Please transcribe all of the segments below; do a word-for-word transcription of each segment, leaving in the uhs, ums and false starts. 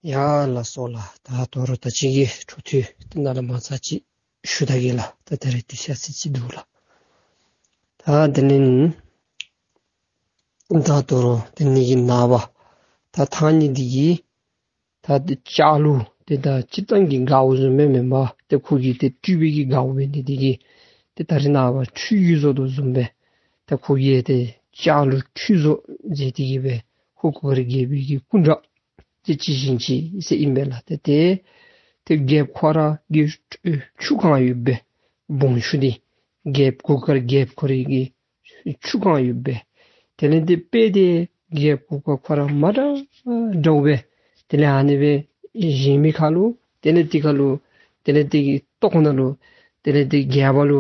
ཡ་ལགས་སོ་ལགས། ད་དོ་རུང་ད་ཅི་གི་འཕྲོ་མཐུད་དེ་ནཱ་ལས་མར་ཚར་ཅིག་ཞུ་ད་གེ་ལགས། ད་ད་རེས་དུས་ཚོད་ཡང་ཚར་ཅིག་འདུག་ལགས། ད་དེ་ལས་ད་དོ་རུང་དེ་ནི་གི་ནངས་པ་ད་ཐང་རྙེད་འདི་གིས་ད་དེ་ལྕགས་ལུག་དེ་ད་སྤྱིར་བཏང་གི་གའུ་བཟུམ་སྦེ་མེན་པར་ཏེ་ཁོ་གི་ཏེ་སྤྲུལ་པའི་གི་གའུ་འབད་ནི་འདི་གིས་ཏེ་ད་རེས་ནངས་པ་ཁྲུས་ཀྱི་བཟོ་དོ་བཟུམ་སྦེ་ད་ཁོ་གིས་ཏེ་ལྕགས་ལུག་ཁྲུས་བཟོ་མཛད་དེ་གི་སྦེ་ཁོ་གུར་དཀར་རྒྱལ་པོའི་གི་སྐུ་འདྲ་ཏེ་ཅིག་བཞེངས་ཅི་ཟེར་ཨིན་པས་ལགས། ཏེ་ཏེ་ཏེ་རྒྱལཔོ་ཁོ་ར་གི་ཆུ་གང་ཡོད་པས། སྦོམ་ཆུ་འདི་རྒྱལཔོ་གུར་དཀར་རྒྱལཔོ་ཁོ་རའི་གི་ཆུ་གང་ཡོད་པས། དེ་ལས་ཏེ་དཔེ་དེ་རྒྱལཔོ་གུར་དཀར་ཁོ་ར་མ་འདྲཝ་འདྲཝ་སྦེ་དེ་ལས་ཨ་ནི་སྦེ་བཞེངས་མི་ཁར་ལུ་དེ་ལས་དེ་ཁར་ལུ་དེ་ལས་དེ་གི་ཏོག་ནང་ལུ་དེ་ལས་དེ་རྒྱབ་ལུ་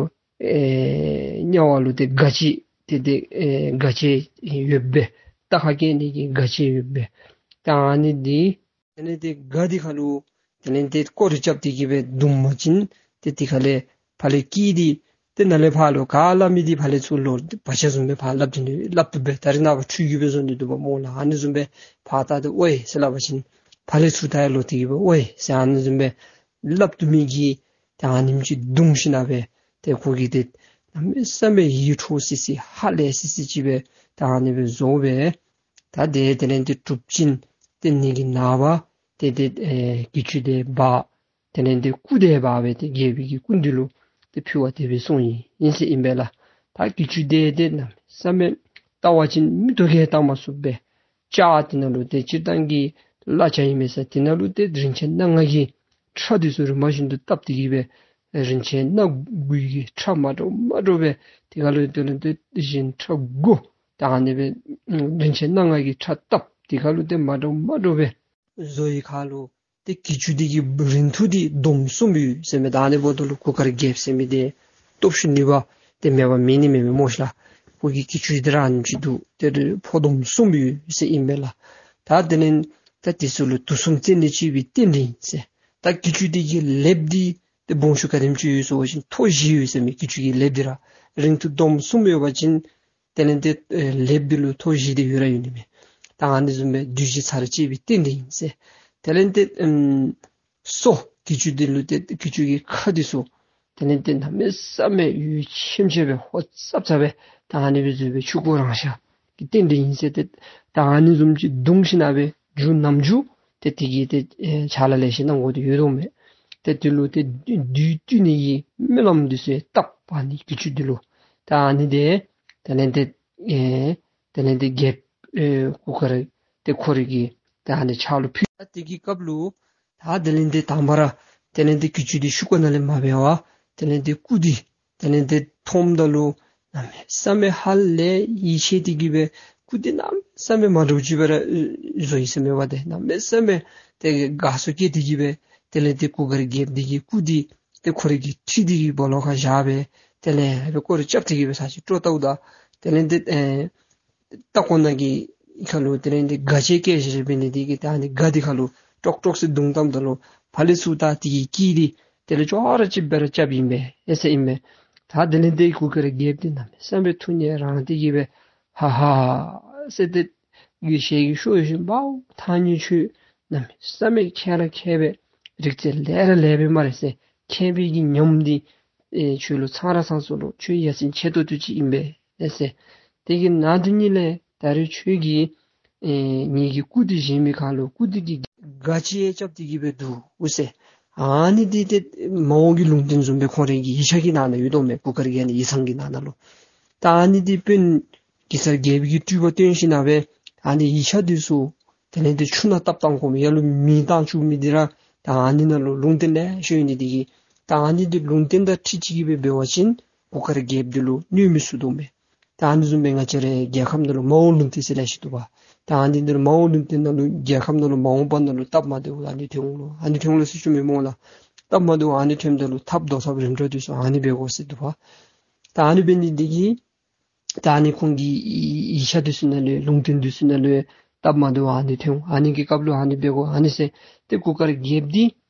ཨེ་གཉའ་བ་ལུ་ཏེ་སྒ་ཅིག་ཏེ་ཏེ་ཨེ་སྒ་ཅིག་ཡོད་པས། རྟ་ཁར་བཀལ་ནི་གི་སྒ་ཅིག་ཡོད་པས། ད་ཨ་ནི་འདི་དེ་ལས་ཏེ་སྒ་འདི་ཁར་ལུ་དེ་ལས་ཏེ་སྐོར་ར་རྐྱབ་སྟེ་གི་སྦེ་བརྡུང་པ་ཅིན་ཏེ་དེ་ཁ་ལས་ཕར་ལས་སྐད་འདི་ཏེ་ནཱ་ལས་ཕར་ལུ་ག་སླབ་མི་འདི་ཕར་ལས་ཚུར་ལོག་བ་ཅ་བཟུམ་སྦེ་ཕར་སླབ་སྟེ་ནི་སླབ་བཏུབ་པས། ད་རེས་ནངས་པ་ཁྲུས་ཀྱི་སྦེ་བཟོ་ནི་འདུག་པ་སྨོ་ལགས། ཨ་ནི་བཟུམ་སྦེ་ཕར་ལྟ་སྟེ་ཝའེ་ཟེར་སླབ་པ་ཅིན་ཕར་ལས་ཚུར་ལྟ་ཡར་ལོག་སྟེ་གི་སྦེ་ཝའེ་ཟེར་ཨ་ནི་བཟུམ་སྦེ་སླབ་བཏུབ་མི་གི་ད་ཨ་ནེམ་ཅིག་བརྡུང་ཞིན་ན་སྦེ་ཏེ་ཁོ་གིས་ཏེ་གནམ་མེད་ས་མེད་ཡིད་འཕྲོག་སི་སི་ཧ་ལས་སི་སི་ཅིག་སྦེ་ད་ཨ་ནི་སྦེ་བཟོ་སྦེ། ད་དེ་དེ་ལས་ཏེ་གྲུབ་ཅིན་ཏེ་ནི་གི་ནངས་པ་ཏེ་ཏེ་ཨེ་གྱི་ཅུང་དེ་འབག་དེ་ལས་ཏེ་སྐུ་དེ་འབག་སྦེ་ཏེ་རྒྱལ་པོའི་གི་སྐུ་མདུན་ལུ་ཏེ་ཕུལ་བར་དེ་སྦེ་སོང་ཡི་ཨིན་ཟེར་ཨིན་པས་ལགས། ད་གྱི་ཅུང་དེ་ཏེ་གནམ་མེད་ས་མེད་བལྟ་བ་ཅིན་མིག་ཏོ་གིས་བལྟ་མ་ཚུགས་པས། ལྕགས་དེ་ནང་ལུ་ཏེ་སྤྱིར་བཏང་གི་གླ་ཆ་ཨིན་མས་ཟེར། དེ་ནང་ལུ་ཏེ་རིན་ཆེན་སྣ་ལྔ་གི་ཁྲབ་འདི་ཚུ་རིམ་པ་བཞིན་དུ་བཏབ་སྟེ་གི་སྦེ་རིན་ཆེན་སྣ་དགུའི་གི་ཁྲབ་མ་འདྲཝ་མ་འདྲཝ་སྦེ་དེ་ཁར་ལུ་དེ་ལུ་ཏེ་རིན་ཆེན་ཁྲབ་དགུ་ད་ཨ་ནི་སྦེ་རིན་ཆེན་སྣ་ལྔ་གི་ཁྲབ་བཏབ་དེ་ཁར་ལུ་ཏེ་མ་འདྲཝ་མ་འདྲཝ་སྦེ་བཟོ་ཡི་ཁར་ལུ་ཏེ་གྱི་ཅུང་འདི་གི་རིང་ཐུང་འདི་འདོམ་གསུམ་ཡོད་ཟེར་མས། ད་ཨ་ནི་འབདཝ་ད་ལུ་གུར་དཀར་རྒྱལཔོ་ཟེར་མི་འདི་སྟོབས་ཤུགས་ནུས་པ་འདི་མེད་པ་མེད་ནི་མེད་མས་སྨོ་ཤ་ལགས། ཁོ་གི་གྱི་ཅུང་འདི་ར་ཨ་ནེམ་ཅིག་འདུག། ཏེ་ཕོ་འདོམ་གསུམ་ཡོད་ཟེར་ཨིན་པས་ལགས། ད་དེ་ལས་ད་དེ་ཚུ་ལུ་དུག་གསུམ་རྩད་ནས་གཅོད་པའི་རྟེན་འབྲེལ་ཨིན་ཟེར། ད་གྱི་ཅུང་འདི་གི་ལེབ་འདི་ཏེ་སྦོམ་ཆུང་ག་དེམ་ཅིག་ཡོད་ཟེར་བ་ཅིན་མཐོ་བཞི་ཡོད་ཟེར་མས། གྱི་ཅུང་གི་ལེབ་འདི་ར་རིང་ཐུང་འདོམ་གསུམ་ཡོད་པ་ཅིན་དེ་ལས་ཏེ་ཨེ་ལེབ་འདི་ལུ་མཐོ་བཞི་དེ་ཡོད་ར་ཡོད་ནི་མས། ད་ཨ་ནི་བཟུམ་སྦེ་བདུད་བཞི་ཚར་གཅོད་པའི་རྟེན་འདི་ཨིན་ཟེར། དེ་ལས་ཏེ་ཨམ་སོ་གྱི་ཅུང་འདི་ལུ་ཏེ་གྱི་ཅུང་གི་ཁ་འདི་ཚུ་དེ་ལས་ཏེ་གནམ་མེད་ས་མེད་ཡོད་ཆེམ་ཆེ་སྦེ་ཧོ་ཙབ་ཙབ་སྦེ་ད་ཨ་ནི་སྦེ་བཟོ་སྦེ་ཆུང་ཀུ་རང་ཤ་གི་རྟེན་འབྲེལ་ཨིན་ཟེར། ཏེ་ད་ཨ་ནི་བཟུམ་ཅིག་བརྡུང་ཞིན་ན་སྦེ་མཇུག་ནམ་མཇུག་ཏེ་དེ་གི་ཏེ་ཨེ་ཕྱག་ལཱ་ལེ་ཤ་གནང་དགོ་དེ་ཡོད་དོ་མས། ཏེ་དེ་ལུ་ཏེ་བདུད་བཏུལ་ནི་གི་སྨོན་ལམ་འདི་ཚུ་ཡང་བཏབ་པ་ནི་གྱི་ཅུང་འདི་ལུ། ད་ཨ་ནི་དེ་དེ་ལས་ཏེ་ཨེ་དེ་ལས་ཏེ་རྒྱལཔོ་ཨེ་གུར་དཀར་ཏེ་ཁོ་རའི་གི་ད་ཨ་ནི་ཕྱག་ལུ་ཕུལ། ད་དེ་གི་སྐབས་ལུ་ད་དེ་ལས་ཏེ་དང་པ་ར་དེ་ལས་ཏེ་གྱི་ཅུང་འདི་ཤུགས་ཁོ་ནང་ལས་མ་འབད་བར་དེ་ལས་ཏེ་སྐུ་འདི་དེ་ལས་ཏེ་མཐོངམ་ད་ལུ་གནམ་མེད་ས་མེད་ཧ་ལས་ཡིད་ཆེས་ཏེ་གི་སྦེ་སྐུ་འདི་གནམ་མེད་ས་མེད་མ་འདྲཝ་ཅིག་སྦེ་ར་བཟོ་ཡི་ཟེར་མས་པ། ཏེ་གནམ་མེད་ས་མེད་ཏེ་དགའ་ཚོར་སྐྱེས་ཏེ་གི་སྦེ་དེ་ལས་ཏེ་གུར་དཀར་རྒྱལཔོ་འདི་གི་སྐུ་འདི་ཏེ་ཁོ་རའི་གི་ཁྲི་འདི་གི་སྦོ་ལོགས་ཁར་བཞག་སྦེ་དེ་ལས་སྦེ་སྐོར་ར་རྐྱབ་སྟེ་གི་སྦེ་ཚར་ཅིག་སྤྲོ་བཏངམ་ད་དེ་ལས་ཏེ་ཨེ་ལྟག་ཀོ་ནང་གི་ཁར་ལུ་དེ་ལས་ཏེ་སྒ་ཅིག་བཀལ་བཞག་པའི་ནི་དེ་གིས་ད་ཨ་ནི་སྒ་འདི་ཁར་ལུ་ཀྲོག་ཀྲོག་ཟེར་བརྡུང་བཏངམ་ད་ལུ་ཕར་ལས་ཚུར་ད་དེ་གི་སྐད་འདི་དེ་ལས་ཅོག་ར་གཅིག་སྦེ་ར་རྐྱབ་ཨིན་པས་ཨེ་ཟེར་ཨིན་པས། ད་དེ་ལས་ཏེ་གུར་དཀར་རྒྱལཔོ་འདི་གནམ་མེད་ས་མེད་ཐུགས་མཉེས་རངས་ཏེ་གི་སྦེ་ཧ་ཧ་ཟེར་ཏེ་གི་ཞལ་གྱིས་ཤོར་ཞིནམ་ལས་ཐང་རྙེད་ཁྱོད་གནམ་མེད་ས་མེད་མཁས་ར་མཁས་པས། རིག་རྩལ་ལེགས་ར་ལེགས་པས་སྨ་རེ་ཟེར། མཁས་པའི་གི་ཉམས་འདི་ཨེ་ཁྱོད་ལུ་ཚང་ར་ཚང་སོ་ལོ། ཁྱོད་ཡ་མཚན་ཆེ་ཏོག་ཏོ་ཅིག་ཨིན་པས་ཨེ་ཟེར། དེ་གི་ནང་དོན་ཉིད་ལས་ད་རེས་ཁྱོད་ཀྱིས་ཨེ་ངེ་གི་སྐུ་འདི་བཞེངས་མི་ཁར་ལུ་སྐུ་འདི་གི་སྒ་ཅིག་རྐྱབ་སྟེ་གི་སྦེ་འདུག་ཟེར། ཨ་ནི་འདི་ཏེ་མ་འོངས་ཀྱི་ལུང་བསྟན་བཟུམ་སྦེ་ཁོང་རའི་གི་ཡིག་ཆ་གི་ནང་ན་ཡོད་དོ་མས། གུར་དཀར་རྒྱལ་ནི་ཡིག་ཚང་གི་ནང་ན་ལུ། ད་ཨ་ནི་འདི་དཔོན་གེ་སར་རྒྱལ་པོའི་གི་སྤྲུལ་པ་སྟོན་ཞིན་ན་སྦེ་ཨ་ནི་ཡིག་ཆ་འདི་ཚུ་དེ་ལས་ཏེ་ཆུ་ནང་བཏབ་བཏང་དགོ་མི་ཡར་ལུ་མེ་བཏང་བཅུག་མི་འདི་ར་ད་ཨ་ནི་ནང་ལུ་ལུང་བསྟན་ལེ་ཤ་ཡོད་ནི་འདི་གིས་ད་ཨ་ནི་འདི་ལུང་བསྟན་དང་འཁྲིལ་ཅིག་གི་སྦེ་འབད་བ་ཅིན་གུར་དཀར་རྒྱལཔོ་འདི་ལུ་གནོད་མི་ཚུགས་དོ་མས། ད་ཨ་ནི་བཟུམ་སྦེ་ང་བཅས་རའི་རྒྱལ་ཁམས་ནང་ལུ་མ་འོངས་ལུང་བསྟན་ཟེར་ལེ་ཤ་འདུག་པ། ད་ཨ་ནི་འདི་ལུ་མ་འོངས་ལུང་བསྟན་ནང་ལུ་རྒྱལ་ཁམས་ནང་ལུ་མ་འོངས་པ་ནང་ལུ་སྟབས་མ་བདེཝ་ཨ་ནི་ཐོན་འོང་ལོ། ཨ་ནི་ཐོན་འོང་ལོ་ཟེར་ཞུ་མི་སྨོ་ལགས། སྟབས་མ་བདེཝ་ཨ་ནི་ཐོནམ་ད་ལུ་ཐབས་དོ་ཐབས་རིམ་གྲོ་འདི་ཚུ་ཨ་ནི་འབད་དགོ་ཟེར་འདུག་པ། ད་ཨ་ནི་འབད་ནི་འདི་གིས་ད་ཨ་ནི་ཁོང་གི་ཡིག་ཆ་འདི་ཚུ་ནང་ལུ་ལུང་བསྟན་འདི་ཚུ་ནང་ལུ་སྟབས་མ་བདེཝ་ཨ་ནི་ཐོན་འོང་། ཨ་ནི་གི་སྐབས་ལུ་ཨ་ནི་འབད་དགོ་ཨ་ནི་ཟེར། ཏེ་གུར་དཀར་རྒྱལཔོ་འདི་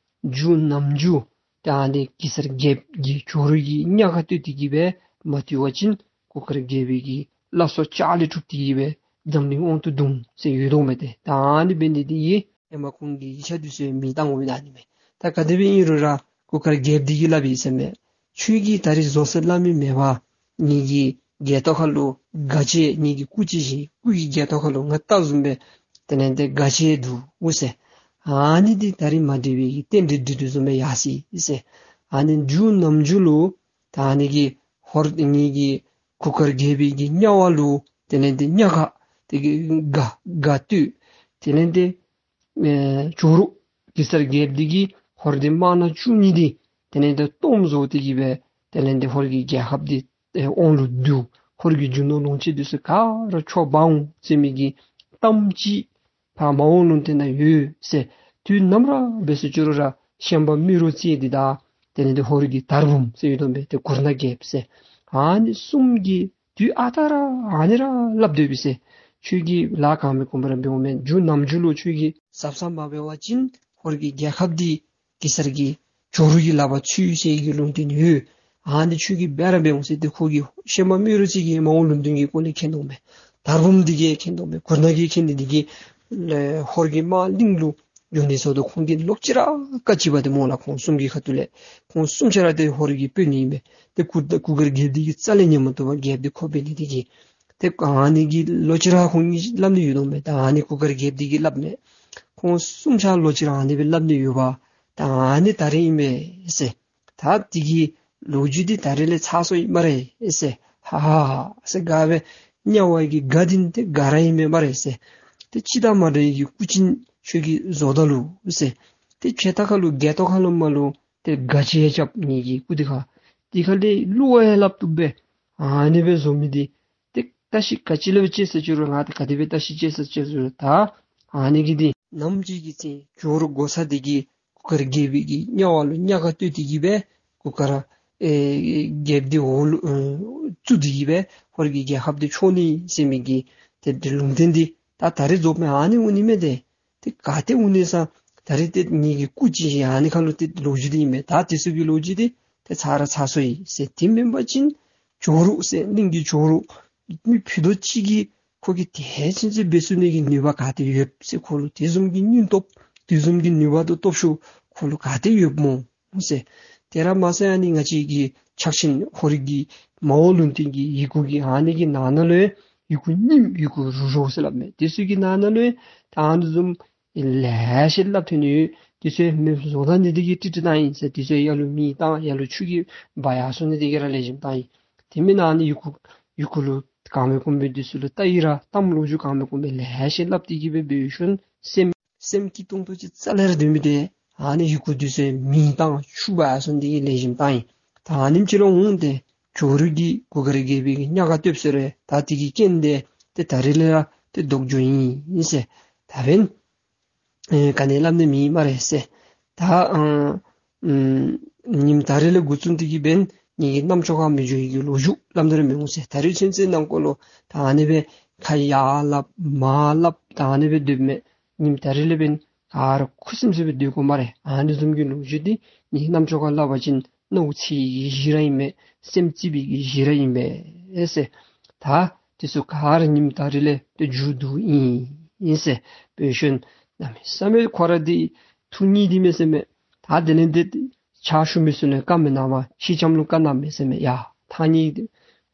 མཇུག་ནམ་མཇུག་ད་ཨ་ནི་གེ་སར་རྒྱལཔོ་གི་ཇོ་རུ་གི་གཉའ་ཁར་གཏད་དེ་གི་སྦེ་མ་བཏུལ་བ་ཅིན་གུར་དཀར་རྒྱལ་པོའི་གི་བླ་སྲོག་ལྕགས་ལས་གྲུབ་སྟེ་གི་སྦེ་འཛམ་གླིང་དབང་དུ་བརྡུང་ཟེར་ཡོད་དོ་མས། ཏེ་ད་ཨ་ནི་འབད་ནི་འདི་གིས་ ཨེ་མ་ཁོང་གི་ཡིག་ཆ་འདི་ཚུ་མེ་བཏང་འོང་ན་ཨ་ནི་མས། ད་ག་དེ་སྦེ་ཨིན་རུང་ར་གུར་དཀར་རྒྱལཔོ་འདི་གིས་སླབ་ཡི་ཟེར་མས། ཁྱོད་ཀྱིས་ད་རིས་བཟོ་ཟེར་སླབ་མི་མེད་པར་ངེ་གི་སྒལ་ཏོ་ཁ་ལུ་སྒ་ཆས་ངེ་གི་སྐུ་ཅིག་བཞེས། སྐུ་གི་སྒལ་ཏོ་ཁ་ལུ་ང་རྟ་བཟུམ་སྦེ་དེ་ལས་ཏེ་སྒ་ཆས་འདུག་ཟེར། ཨ་ནི་འདི་ད་རིས་མ་འདྲིས་པའི་གི་རྟེན་འབྲེལ་འགྲིག་དོ་བཟུམ་སྦེ་ཡར་སོ་ཡི་ཟེར། ཨ་ནི་མཇུག་ནམ་མཇུག་ལུ་ད་ཨ་ནི་གི་ཧོར་ངེ་གི་གུར་དཀར་རྒྱལ་པོའི་གི་གཉའ་བ་ལུ་དེ་ལས་ཏེ་གཉའ་ཁ་དེ་གི་སྒ་སྒ་བཏོད། དེ་ལས་ཏེ་ཨེ་ཇོ་རུ་གེ་སར་རྒྱལཔོ་འདི་གིས་ཧོར་འདི་དམག་སྣ་བཅུ་གཉིས་འདི་དེ་ལས་ཏེ་སྟོངམ་བཟོ་སྟེ་གི་སྦེ་དེ་ལས་ཏེ་ཧོར་གྱི་རྒྱལ་ཁབ་འདི་ཨེ་དབང་ལུ་བསྡུ། ཧོར་གྱི་རྒྱུ་ནོར་ལོངས་སྤྱོད་འདི་ཚུ་ག་ར་འཕྲོག་འབག་འོང་ཟེར་མི་གི་གཏམ་ཅིག་ཕར་མ་འོངས་ལུང་བསྟན་ནང་ཡོད་ཟེར། དུས་ནམ་ར་འབད་སོང་ཅི་རུང་ར་ཤན་པ་རྨེ་རུ་རྩེ་འདི་དང་དེ་ལས་ཏེ་ཧོར་གྱི་དར་འབུམ་ཟེར་ཡོད་དོ་མས། ཏེ་གུར་ནག་རྒྱལཔོ་ཟེར། ཨ་ནི་གསུམ་གྱིས་དུས་ཨ་རྟག་ར་ཨ་ནི་ར་སླབ་སྡོད་པས་ཟེར། ཁྱོད་ཀྱིས་ལཱ་གང་མི་ཁོམ་པ་ར་འབད་འོང་མས། མཇུག་ནམ་མཇུག་ལུ་ཁྱོད་ཀྱིས་གཟབ་གཟབ་མ་འབད་བ་ཅིན་ཧོར་གྱི་རྒྱལ་ཁབ་འདི་གེ་སར་གྱི་ཇོ་རུ་གི་ལག་པར་ཚུད་ཟེར་གྱི་ལུང་བསྟན་ཡོད། ཨ་ནི་ཁྱོད་ཀྱིས་འབད་ར་འབད་འོང་ཟེར། ཏེ་ཁོ་གིས་ཤན་པ་རྨེ་རུ་རྩེ་གི་མ་འོངས་ལུང་བསྟན་གྱི་སྐོར་ལས་མཁྱེན་དོ་མས། དར་འབུམ་འདི་གིས་མཁྱེན་དོ་མས། གུར་ནག་གིས་མཁྱེན་ནི་འདི་གིས་ལས་ཧོར་གྱི་དམག་གླིང་ལུ་འགྱོ་ནི་ཚུ་དང་ཁོང་གིས་ལོག་ཅི་ར་བཀའ་ཅི་བ་དེ་སྨོ་ལགས། ཁོང་གསུམ་གྱི་ཁ་ཐུག་ལས་ཁོང་གསུམ་ཆ་ར་ཏེ་ཧོར་གྱི་དཔོན་ཨིན་མས། ཏེ་གུར་གུར་དཀར་རྒྱལཔོ་འདི་གི་རྩ་ལས་ཉན་མ་བཏུབ་པར་རྒྱལཔོ་འདི་ཁོ་འབད་ནི་འདི་གིས་ཏེ་ཨ་ནི་གི་ལོག་ཅི་ར་ཁོང་གིས་སླབ་ནི་ཡོད་དོ་མས། ད་ཨ་ནི་གུར་དཀར་རྒྱལཔོ་འདི་གིས་སླབ་མས། ཁོང་གསུམ་ཆ་ལོག་ཅི་ར་ཨ་ནི་སྦེ་སླབ་ནི་ཡོད་པ། ད་ཨ་ནི་ད་རིས་ཨིན་མས་ཟེར། ད་འདི་གི་ལོ་རྒྱུས་འདི་ད་རིས་ལས་ཚར་སོ་ཡི་སྨ་རེ་ཟེར། ཧ་ཧ་ཧ་ཟེར་དགའ་བའི་དམྱལ་བ་གི་སྒ་འདི་ཏེ་སྒ་ར་ཨིན་མས་སྨ་རེ་ཟེར། ཏེ་ཅི་དང་མ་འདྲ་བའི་གི་སྐུ་ཅིག་ཁྱོད་ཀྱིས་བཟོ་ད་ལོ་ཟེར། ཏེ་ཁྱོད་ད་ཁ་ལུ་སྒལ་ཏོ་ཁ་ལུ་མ་ལུ་ཏེ་སྒ་ཆས་རྐྱབ་ནི་གི་སྐུ་འདི་ཁ་འདི་ཁ་ལས་གླུ་བ་ཡང་སླབ་བཏུབ་པས། ཨ་ནི་སྦེ་བཟོ་མི་འདི་ཏེ་བཀྲ་ཤིས་ག་ཅི་ལུ་སྦེ་སྤྱད་ཟེར་ཅི་རུང་ང་ཏེ་ག་དེ་སྦེ་བཀྲ་ཤིས་སྤྱད་ཟེར་ཅི་རུང་ད་ཨ་ནི་གི་འདི་ནམ་ཅིག་གི་ཚེ་ཇོ་རུ་འགོག་ས་འདི་གིས་གུར་དཀར་རྒྱལ་པོའི་གི་དམྱལ་བ་ལུ་དམྱལ་ཁ་བཏོད་དེ་གི་སྦེ་གུར་དཀར་ཨེ་རྒྱལཔོ་འདི་འོག་ལུ་ཨེ་བཙུགས་ཏེ་གི་སྦེ་ཧོར་གྱི་རྒྱལ་ཁབ་འདི་འཕྲོག་ནི་ཟེར་མི་གི་ཏེ་ཏེ་ལུང་བསྟན་འདི་ད་ད་རིས་རྫོགས་པའི་ཨ་ནི་འོང་ནི་མས། ཏེ་ཏེ་ག་ཏེ་འོང་ནི་ས་ད་རིས་ཏེ་ངེ་གི་སྐུ་ཅིག་ཨ་ནི་ཁ་ལུ་ཏེ་ལོ་རྒྱུས་འདི་ཨིན་མས། ད་དེ་ཚུ་གི་ལོ་རྒྱུས་འདི་ཏེ་ཚར་ར་ཚར་སོ་ཡི་ཟེར། དེ་མེན་པ་ཅིན་ཇོ་རུ་ཟེར་གླིང་གི་ཇོ་རུ་མི་ཕུད་རྡོག་གཅིག་གིས་ཁོ་གིས་དེ་ཚུན་ཚོད་འབད་ཚུགས་ནི་གི་ནུས་པ་ག་ཏེ་ཡོདཔ་ཟེར། ཁོ་ལུ་དེ་བཟུམ་གྱི་སྙིང་སྟོབས་དེ་བཟུམ་གྱི་ནུས་པ་དང་སྟོབས་ཤུགས་ཁོ་ལུ་ག་ཏེ་ཡོདཔ་སྨོ་ཟེར། དེ་ར་མ་ཚད་ཨ་ནི་ང་བཅས་ཀྱི་ཕྱག་ཆེན་ཧོར་གྱི་མ་འོངས་ལུང་བསྟན་གྱི་ཡི་གུ་གི་ཨ་ནི་གི་ནང་ན་ལུ་ཡི་གུ་རྙིངམ་ཡི་གུ་རུ་རོ་ཟེར་སླབ་མས། དེ་ཚུ་གི་ནང་ན་ལུ་ད་ཨ་ནི་བཟུམ་ལེ་ཤ་སླབ་ཐོན་ནི་ཡོད། དེ་ཚུ་མི་བཟོ་ད་ནི་འདི་གིས་ཀྲིག་ཀྲི་བཏང་ཡི་ཟེར། དེ་ཚུ་ཡར་ལུ་མེ་བཏང་ཡར་ལུ་ཆུ་གིས་འབག་ཡར་སོང་ནི་འདི་གིས་ར་ལེགས་ཤོམ་བཏང་ཡི། དེ་མེན་ན་ཨ་ནི་ཡི་གུ་ཡི་གུ་ལུ་གང་མེད་ཀུན་མེད་དེ་ཚུ་ལུ་ལྟ་ཡི་ར་གཏམ་ལོ་རྒྱུས་གང་མེད་ཀུན་མེད་ལེ་ཤ་སླབ་སྟེ་གི་སྦེ་འབད་ཞིནམ་སེམས་སེམས་སྐྱིད་ཏོང་ཏོ་ཅིག་རྩ་ལས་ར་སྡོད་མི་འདི་ཨ་ནི་ཡི་གུ་འདི་ཚུ་མེ་བཏང་ཆུ་འབག་སོང་འདི་གིས་ལེགས་ཤོམ་བཏང་ཡི། ད་ཨ་ནེམ་ཅིག་ལུ་འོང་སྟེ་ཇོ་རུ་གིས་གུར་དཀར་རྒྱལ་པོའི་གི་དམྱལ་ཁ་བཏོདཔ་ཟེར་རུང་ད་འདི་གི་རྐྱེན་འདི་ཏེ་ད་རིས་ལས་ར་ཏེ་ལྡོག་འགྱོ་ཡི་ཟེར། ད་འབདན་ཨེ་ག་ནི་སླབ་ནི་མེད་སྨ་རེ་ཟེར། ད་ཨ་ཨམ་ཉིནམ་ད་རིས་ལས་འགོ་བཙུགས་ཏེ་གི་འབདན་ངེ་གི་རྣམ་ཅོ་ཁར་མི་འགྱོ་ཡི་གི་ལོ་རྒྱུས་སླབ་ནི་ར་མི་འོང་ཟེར། ད་རིས་ཚུན་ཚོད་ནང་འཁོད་ལུ་ད་ཨ་ནི་སྦེ་ཁ་ཡར་སླབ་མར་སླབ་ད་ཨ་ནི་སྦེ་སྡོདཔ་མས། ཉིནམ་ད་རིས་ལས་འབདན་ག་ར་ཁུ་སིམ་སིམ་སྦེ་སྡོད་དགོ་སྨ་རེ། ཨ་ནི་བཟུམ་གྱི་ལོ་རྒྱུས་འདི་ངེ་གི་རྣམ་ཅོ་ཁར་སླབ་པ་ཅིན་མནོ་འཚེར་བའི་གི་གཞི་ར་ཨིན་པས། སེམས་ཚིག་པའི་གི་གཞི་ར་ཨིན་པས་ཟེར། ད་དེ་ཚུ་ག་ར་ཉིནམ་ད་རིས་ལས་ཏེ་མཇུག་བསྡུ་ཨིན་ཟེར། དཔེ་བཞིན་གནམ་མེད་ས་མེད་ཁོ་ར་འདི་ཐུགས་མཉེས་ཏེ་མས་ཟེར་མས། ད་དེ་ལས་འདི་ཕྱག་ཞུ་མི་ཚུ་ནི་བཀའ་མི་གནང་བར་ཤེལ་ལྕམ་ལུ་བཀའ་གནངམ་མས་ཟེར་མས། ཡ་ཐང་རྙེད་འདི་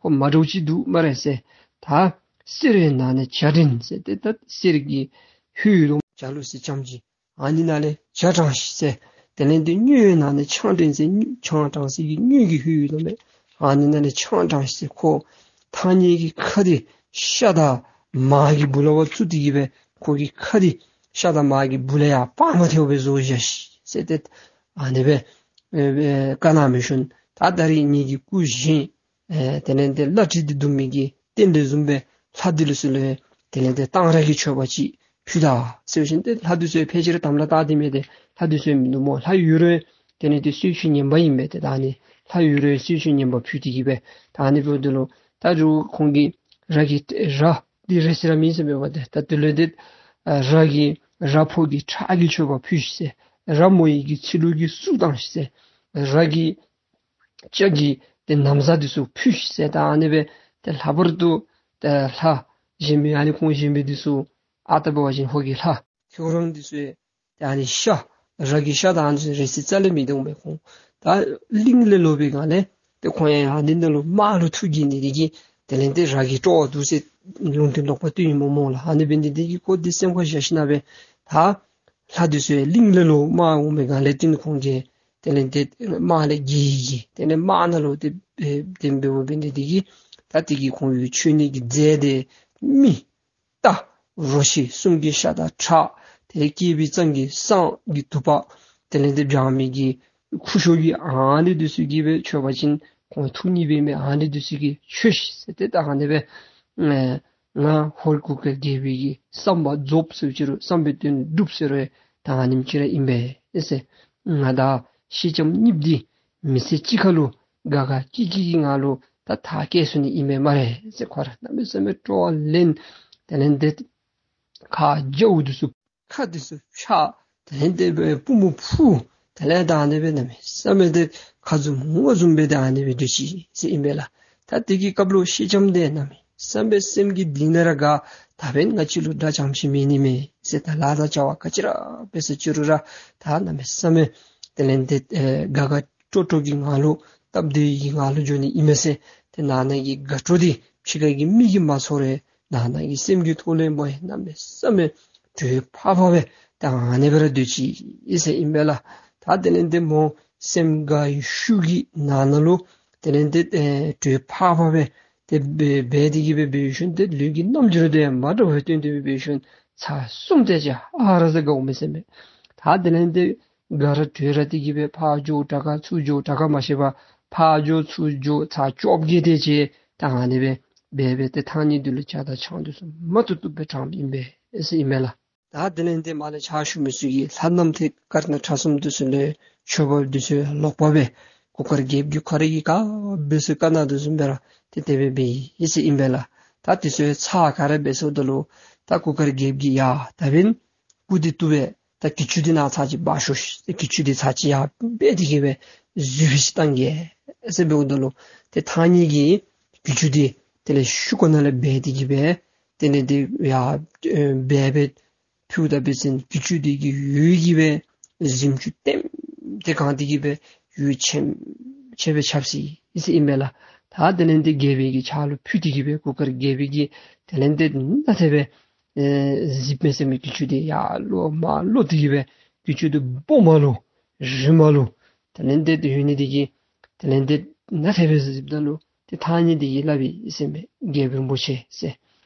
ཁོ་མ་འདྲཝ་ཅིག་འདུག་སྨ་རེ་ཟེར། ད་གསེར་ནང་ན་བྱ་སྒྲིང་ཟེར་ཏེ་ད་གསེར་གྱི་ཧུད་ཡོད་དོ། བྱ་ལུ་གསེར་ལྕམ་གྱི་ཨ་ནི་ནང་ལས་བྱ་དྲངས་ཤིག་ཟེར། དེ་ལས་འདི་སྨྱོས་ནང་ན་ཆང་སྒྲིང་ཟེར། སྨྱོས་ཆང་དྲངས་ཤིག་གི་སྨྱོས་ཀྱི་ཧུད་ཡོད་དོ་མས། ཨ་ནི་ནང་ལས་ཆང་དྲངས་ཤིག་ཟེར། ཁོ་ཐང་རྙེད་ཀྱི་ཁ་འདི་ཤ་དང་མར་གྱི་སྦུག་ལས་ཕར་བཙུགས་ཏེ་གི་སྦེ་ཁོ་གི་ཁ་འདི་ཤ་དང་མར་གྱི་སྦུག་ལས་ཡར་སྤར་མ་ཐལཝ་སྦེ་བཟོ་བཞག་ཤིག་ཟེར་ཏེ་ཨ་ནི་སྦེ་ཨེ་ཨེ་བཀའ་གནང་མི་ཤུལ་ད་ད་རིས་ངེ་གི་སྐུ་བཞེངས། ཨེ་དེ་ལས་ཏེ་ལྷ་ཁྲི་འདི་བརྡུང་མི་གི་རྟེན་འབྲེལ་བཟུམ་སྦེ་ལྷ་འདི་ལུ་ཚུ་ལུ་དེ་ལས་ཏེ་གཏང་རག་གི་མཆོད་པ་ཅིག་ཕུལ་ད་ཟེར་བཞིན་ཏེ་ལྷ་འདི་ཚུ་ཕལ་ཆེར་དམ་ལ་བཏགས་ཏེ་མས། ཏེ་ལྷ་འདི་ཚུ་མིན་འདུག་སྨོ། ལྷ་ཡོད་རུང་དེ་ལས་ཏེ་གསོལ་མཆོད་ངན་པ་ཨིན་པས། ཏེ་ད་ཨ་ནི་ལྷ་ཡོད་རུང་གསོལ་མཆོད་ངན་པ་ཕུལ་ཏེ་གི་སྦེ་ད་ཨ་ནི་འབདཝ་ད་ལུ་ད་རུང་ཁོང་གི་ར་གི་ར་འདི་རེ་ཟེར་ར་མེད་ཟེར་མས་པ། ཏེ་ད་དེ་ལས་ཏེ་ཨ་ར་གི་ར་ཕོ་གི་ཁྲག་གི་མཆོད་པ་ཕུལ་ཤིག་ཟེར། ར་མོ་ཡི་གི་ཚིལ་ལུ་གིས་བསྲུབས་བཏང་ཤིག་ཟེར། ར་གི་ལྕགས་ཀྱི་ཏེ་ན་བཟའ་འདི་ཚུ་ཕུལ་ཤིག་ཟེར། ད་ཨ་ནི་སྦེ་ཏེ་ལྷག་པར་དུ་ཏེ་ལྷ་བཞེངས་མི་ཨ་ནི་ཁོང་བཞེངས་མི་འདི་ཚུ་ཨ་རྟག་འབད་བ་ཅིན་ཧོར་གྱི་ལྷ་ཁྱེད་རང་འདི་ཚུ་ ད་ཨ་ནི་ཤ་ར་གི་ཤ་དང་ཨ་ནི་ཚུ་རེག་ས་རྩ་ལས་མི་འདུག་མས། ཁོང་ད་གླིང་ལས་ལོག་པའི་སྒང་ལས་ཏེ་ཁོང་ཡང་ཨ་ནི་ནང་ལུ་དམག་ལུ་ཐུག་གི་ནི་དེ་གིས་དེ་ལས་ཏེ་ར་གི་སྤྲོ་བ་འདུག་ཟེར་ལུང་བསྟན་ལོག་པ་སྟོན་ཡི་སྨོ་སྨོ་ལགས། ཨ་ནི་འབད་ནི་དེ་གིས་ཁོ་འདི་སེམས་ཁར་བཞག་ཞིན་ན་སྦེ་ད་ལྷ་འདི་ཚུ་ཡང་གླིང་ལས་ལོག་དམག་འོང་པའི་སྒང་ལས་ཏེ་ཁོང་གིས་དེ་ལས་ཏེ་དམག་ལས་རྒྱལ་ཡི། དེ་ལས་དམག་ནང་ལུ་ཏེ་ཨེ་དེ་འབདཝ་འབད་ནི་དེ་གིས་ད་དེ་གིས་ཁོང་ཡུལ་མཆོད་ནི་གི་རྫས་དེ་མི་རྟ་རོ་ཁྱི་གསུམ་གྱི་ཤ་དང་ཁྲག། དེ་ལས་སྐྱེས་པའི་ཚང་གི་བསང་གི་དུ་པ། དེ་ལས་ཏེ་སྦྱང་མི་གི་ཁུ་ཤོ་གི་ཨ་ནི་འདི་ཚུ་གིས་སྦེ་མཆོད་པ་ཅིན་ཁོང་ཐུགས་མཉེས་པའི་མི་ཨ་ནི་འདི་ཚུ་གིས་མཆོད་ཤིག་ཟེར་ཏེ་ད་ཨ་ནི་སྦེ་ཨེ་ང་ཧོར་གུར་དཀར་རྒྱལ་པོའི་གི་བསམ་པ་རྫོགས་ཟེར་ཅི་རུང་བསམ་པའི་དོན་འགྲུབ་ཟེར་རུང་ད་ཨ་ནེམ་ཅིག་ར་ཨིན་པས་ཟེར། ང་དང་སེང་ལྕམ་གཉིསཔོ་འདི་མི་ཚེ་གཅིག་ཁར་ལུ་དགའ་དགའ་སྐྱིད་སྐྱིད་ཀྱི་ངང་ལུ་ད་ཐག་བཀད་ཚུགས་ནི་ཨིན་པས་སྨ་རེ་ཟེར། ཁོ་ར་གནམ་མེད་ས་མེད་སྤྲོ་བ་ལེན། དེ་ལས་ཏེ་ཁ་རྒྱ་འུ་འདི་ཚུ་ཁ་འདི་ཚུ་ཕྱག། དེ་ལས་ཏེ་སྦེ་པུས་མོ་ཕུ། དེ་ལས་ད་ཨ་ནི་སྦེ་གནམ་མེད་ས་མེད་ཏེ་ཁ་བཙུམ་ངོ་བཙུམ་སྦེ་ད་ཨ་ནི་སྦེ་སྡོད་ཅི་ཟེར་ཨིན་པས་ལགས། ད་དེ་གི་སྐབས་ལུ་སེང་ལྕམ་དེ་གནམ་མེད་ས་མེད་སེམས་ཀྱི་གཏིང་ནང་ར་དགའ། ད་འབདན་ང་བཅས་ལུ་དགྲ་རྐྱངམ་ཅིག་མེད་ནི་མས་ཟེར། ད་ལཱ་དང་བྱ་བ་ག་ཅི་ར་འབད་ས་ཅི་རུང་ར་ད་གནམ་མེད་ས་མེད་དེ་ལས་ཏེ་ཨེ་དགའ་དགའ་སྤྲོ་སྤྲོ་གི་ངང་ལུ་སྟབས་བདེ་བའི་ངང་ལུ་འགྱོ་ནི་ཨིན་མས་ཟེར། ཏེ་ནང་ན་གི་དགའ་སྤྲོ་འདི་ཕྱི་ཁ་གི་མིག་གིས་མ་ཚོར་རུང་ནང་ན་གི་སེམས་ཀྱི་ཐོག་ལས་མོ་ཡང་གནམ་མེད་ས་མེད་དྲོད་ཕག་ཕག་སྦེ་ད་ཨ་ནི་སྦེ་ར་སྡོད་ཅི་ཟེར་ཨིན་པས་ལགས། ད་དེ་ལས་ཏེ་མོ་སེམས་དགའ་བའི་ཤུགས་ཀྱིས་ནང་ན་ལུ་དེ་ལས་ཏེ་ཨེ་དྲོད་ཕག་ཕག་སྦེ་ཏེ་འབད་འབད་དེ་གི་སྦེ་འབད་ཞིནམ་ཏེ་ལུས་ཀྱི་རྣམ་འགྱུར་དེ་མ་འདྲཝ་སྟོན་ཏེ་སྦེ་འབད་ཞིནམ་ཚར་གསུམ་དེ་ཅིག་ཨ་ར་ཟེར་དགའཝ་མས་ཟེར་མས། ད་དེ་ལས་ཏེ་དགའ་ར་སྤྲོ་ར་དེ་གི་སྦེ་ཕར་འགྱོ་དྲག་ག་ཚུར་འགྱོ་དྲག་ག་མ་ཤེས་པར་ཕར་འགྱོ་ཚུར་འགྱོ་ཚར་བཅོ་བརྒྱད་དེ་ཅིག་ད་ཨ་ནི་སྦེ་འབད་འབད་ཏེ་ཐང་རྙེད་འདི་ལུ་ཇ་དང་ཆང་འདི་ཚུ་མ་བཏུབ་བཏུབ་སྦེ་དྲངམ་ཨིན་པས་ཟེར་ཨིན་མས་ལགས། ད་དེ་ལས་ཏེ་མར་ལས་ཕྱག་ཞུ་མི་ཚུ་གིས་ལྷ་གནམ་ཐེལ་དཀར་ནག་ཁྲ་གསུམ་འདི་ཚུ་ལས་མཆོད་པ་འདི་ཚུ་ལོག་པ་སྦེ་གུར་དཀར་རྒྱལཔོ་གིས་ཁོ་རའི་གི་ག་འབད་ཚུགས་ག་ནི་འདི་ཚུ་འབད་ར་ཏེ་དེ་སྦེ་འབད་ཡི་ཟེར་ཨིན་པས་ལགས། ད་དེ་ཚུ་ཚར་ག་ར་འབད་ཚརཝ་ད་ལུ་ད་གུར་དཀར་རྒྱལཔོ་གིས་ཡ་ད་འབདན་སྐུ་འདི་བཏུབ་པས། ད་གྱི་ཅུང་འདི་ནཱ་ཚར་ཅིག་འབག་ཤོག་ཤིག། གྱི་ཅུང་འདི་ཚར་ཅིག་ཡར་འབད་དེ་གི་སྦེ་གཟུགས་པོ་ཅིག་བཏང་གེ་ཟེར་འབདཝ་ད་ལུ་ཏེ་ཐང་རྙེད་ཀྱིས་གྱི་ཅུང་འདི་དེ་ལས་ཤུགས་ཁོ་ན་ལས་འབད་དེ་གི་སྦེ་དེ་ལས་ཏེ་ཡར་ཨེ་འབད་འབད་ཕུལཝ་ད་འབད་བ་ཅིན་གྱི་ཅུང་འདི་གི་འོད་ཀྱིས་སྦེ་གཟིམ་ཅུང་ལྟེམ་ལྟེ་གང་སྟེ་གི་སྦེ་འོད་ཆེམ་ཆེ་སྦེ་ཁྱབ་ཅི་ཟེར་ཨིན་པས་ལགས། ད་དེ་ལས་ཏེ་རྒྱལ་པོའི་གི་ཕྱག་ལུ་ཕུལ་ཏེ་གི་སྦེ་གུར་དཀར་རྒྱལ་པོ་གིས་དེ་ལས་ཏེ་ནན་ཏན་སྦེ་ཨེ་གཟིགསཔ་མས་ཟེར་མས། གྱི་ཅུང་འདི་ཡར་ལོག་མར་ལོག་སྟེ་གི་སྦེ་གྱི་ཅུང་འདི་སྦོམ་ལུ་རིངམ་ལུ་དེ་ལས་ཏེ་འདི་ཡོད་ནི་དེ་གིས་དེ་ལས་ཏེ་ནན་ཏན་སྦེ་གཟིགསཔ་ད་ལུ་ཏེ་ཐང་རྙེད་འདི་གིས་སླབ་ཡི་ཟེར་མས། རྒྱལཔོ་རིན་པོ་ཆེ་ཟེར།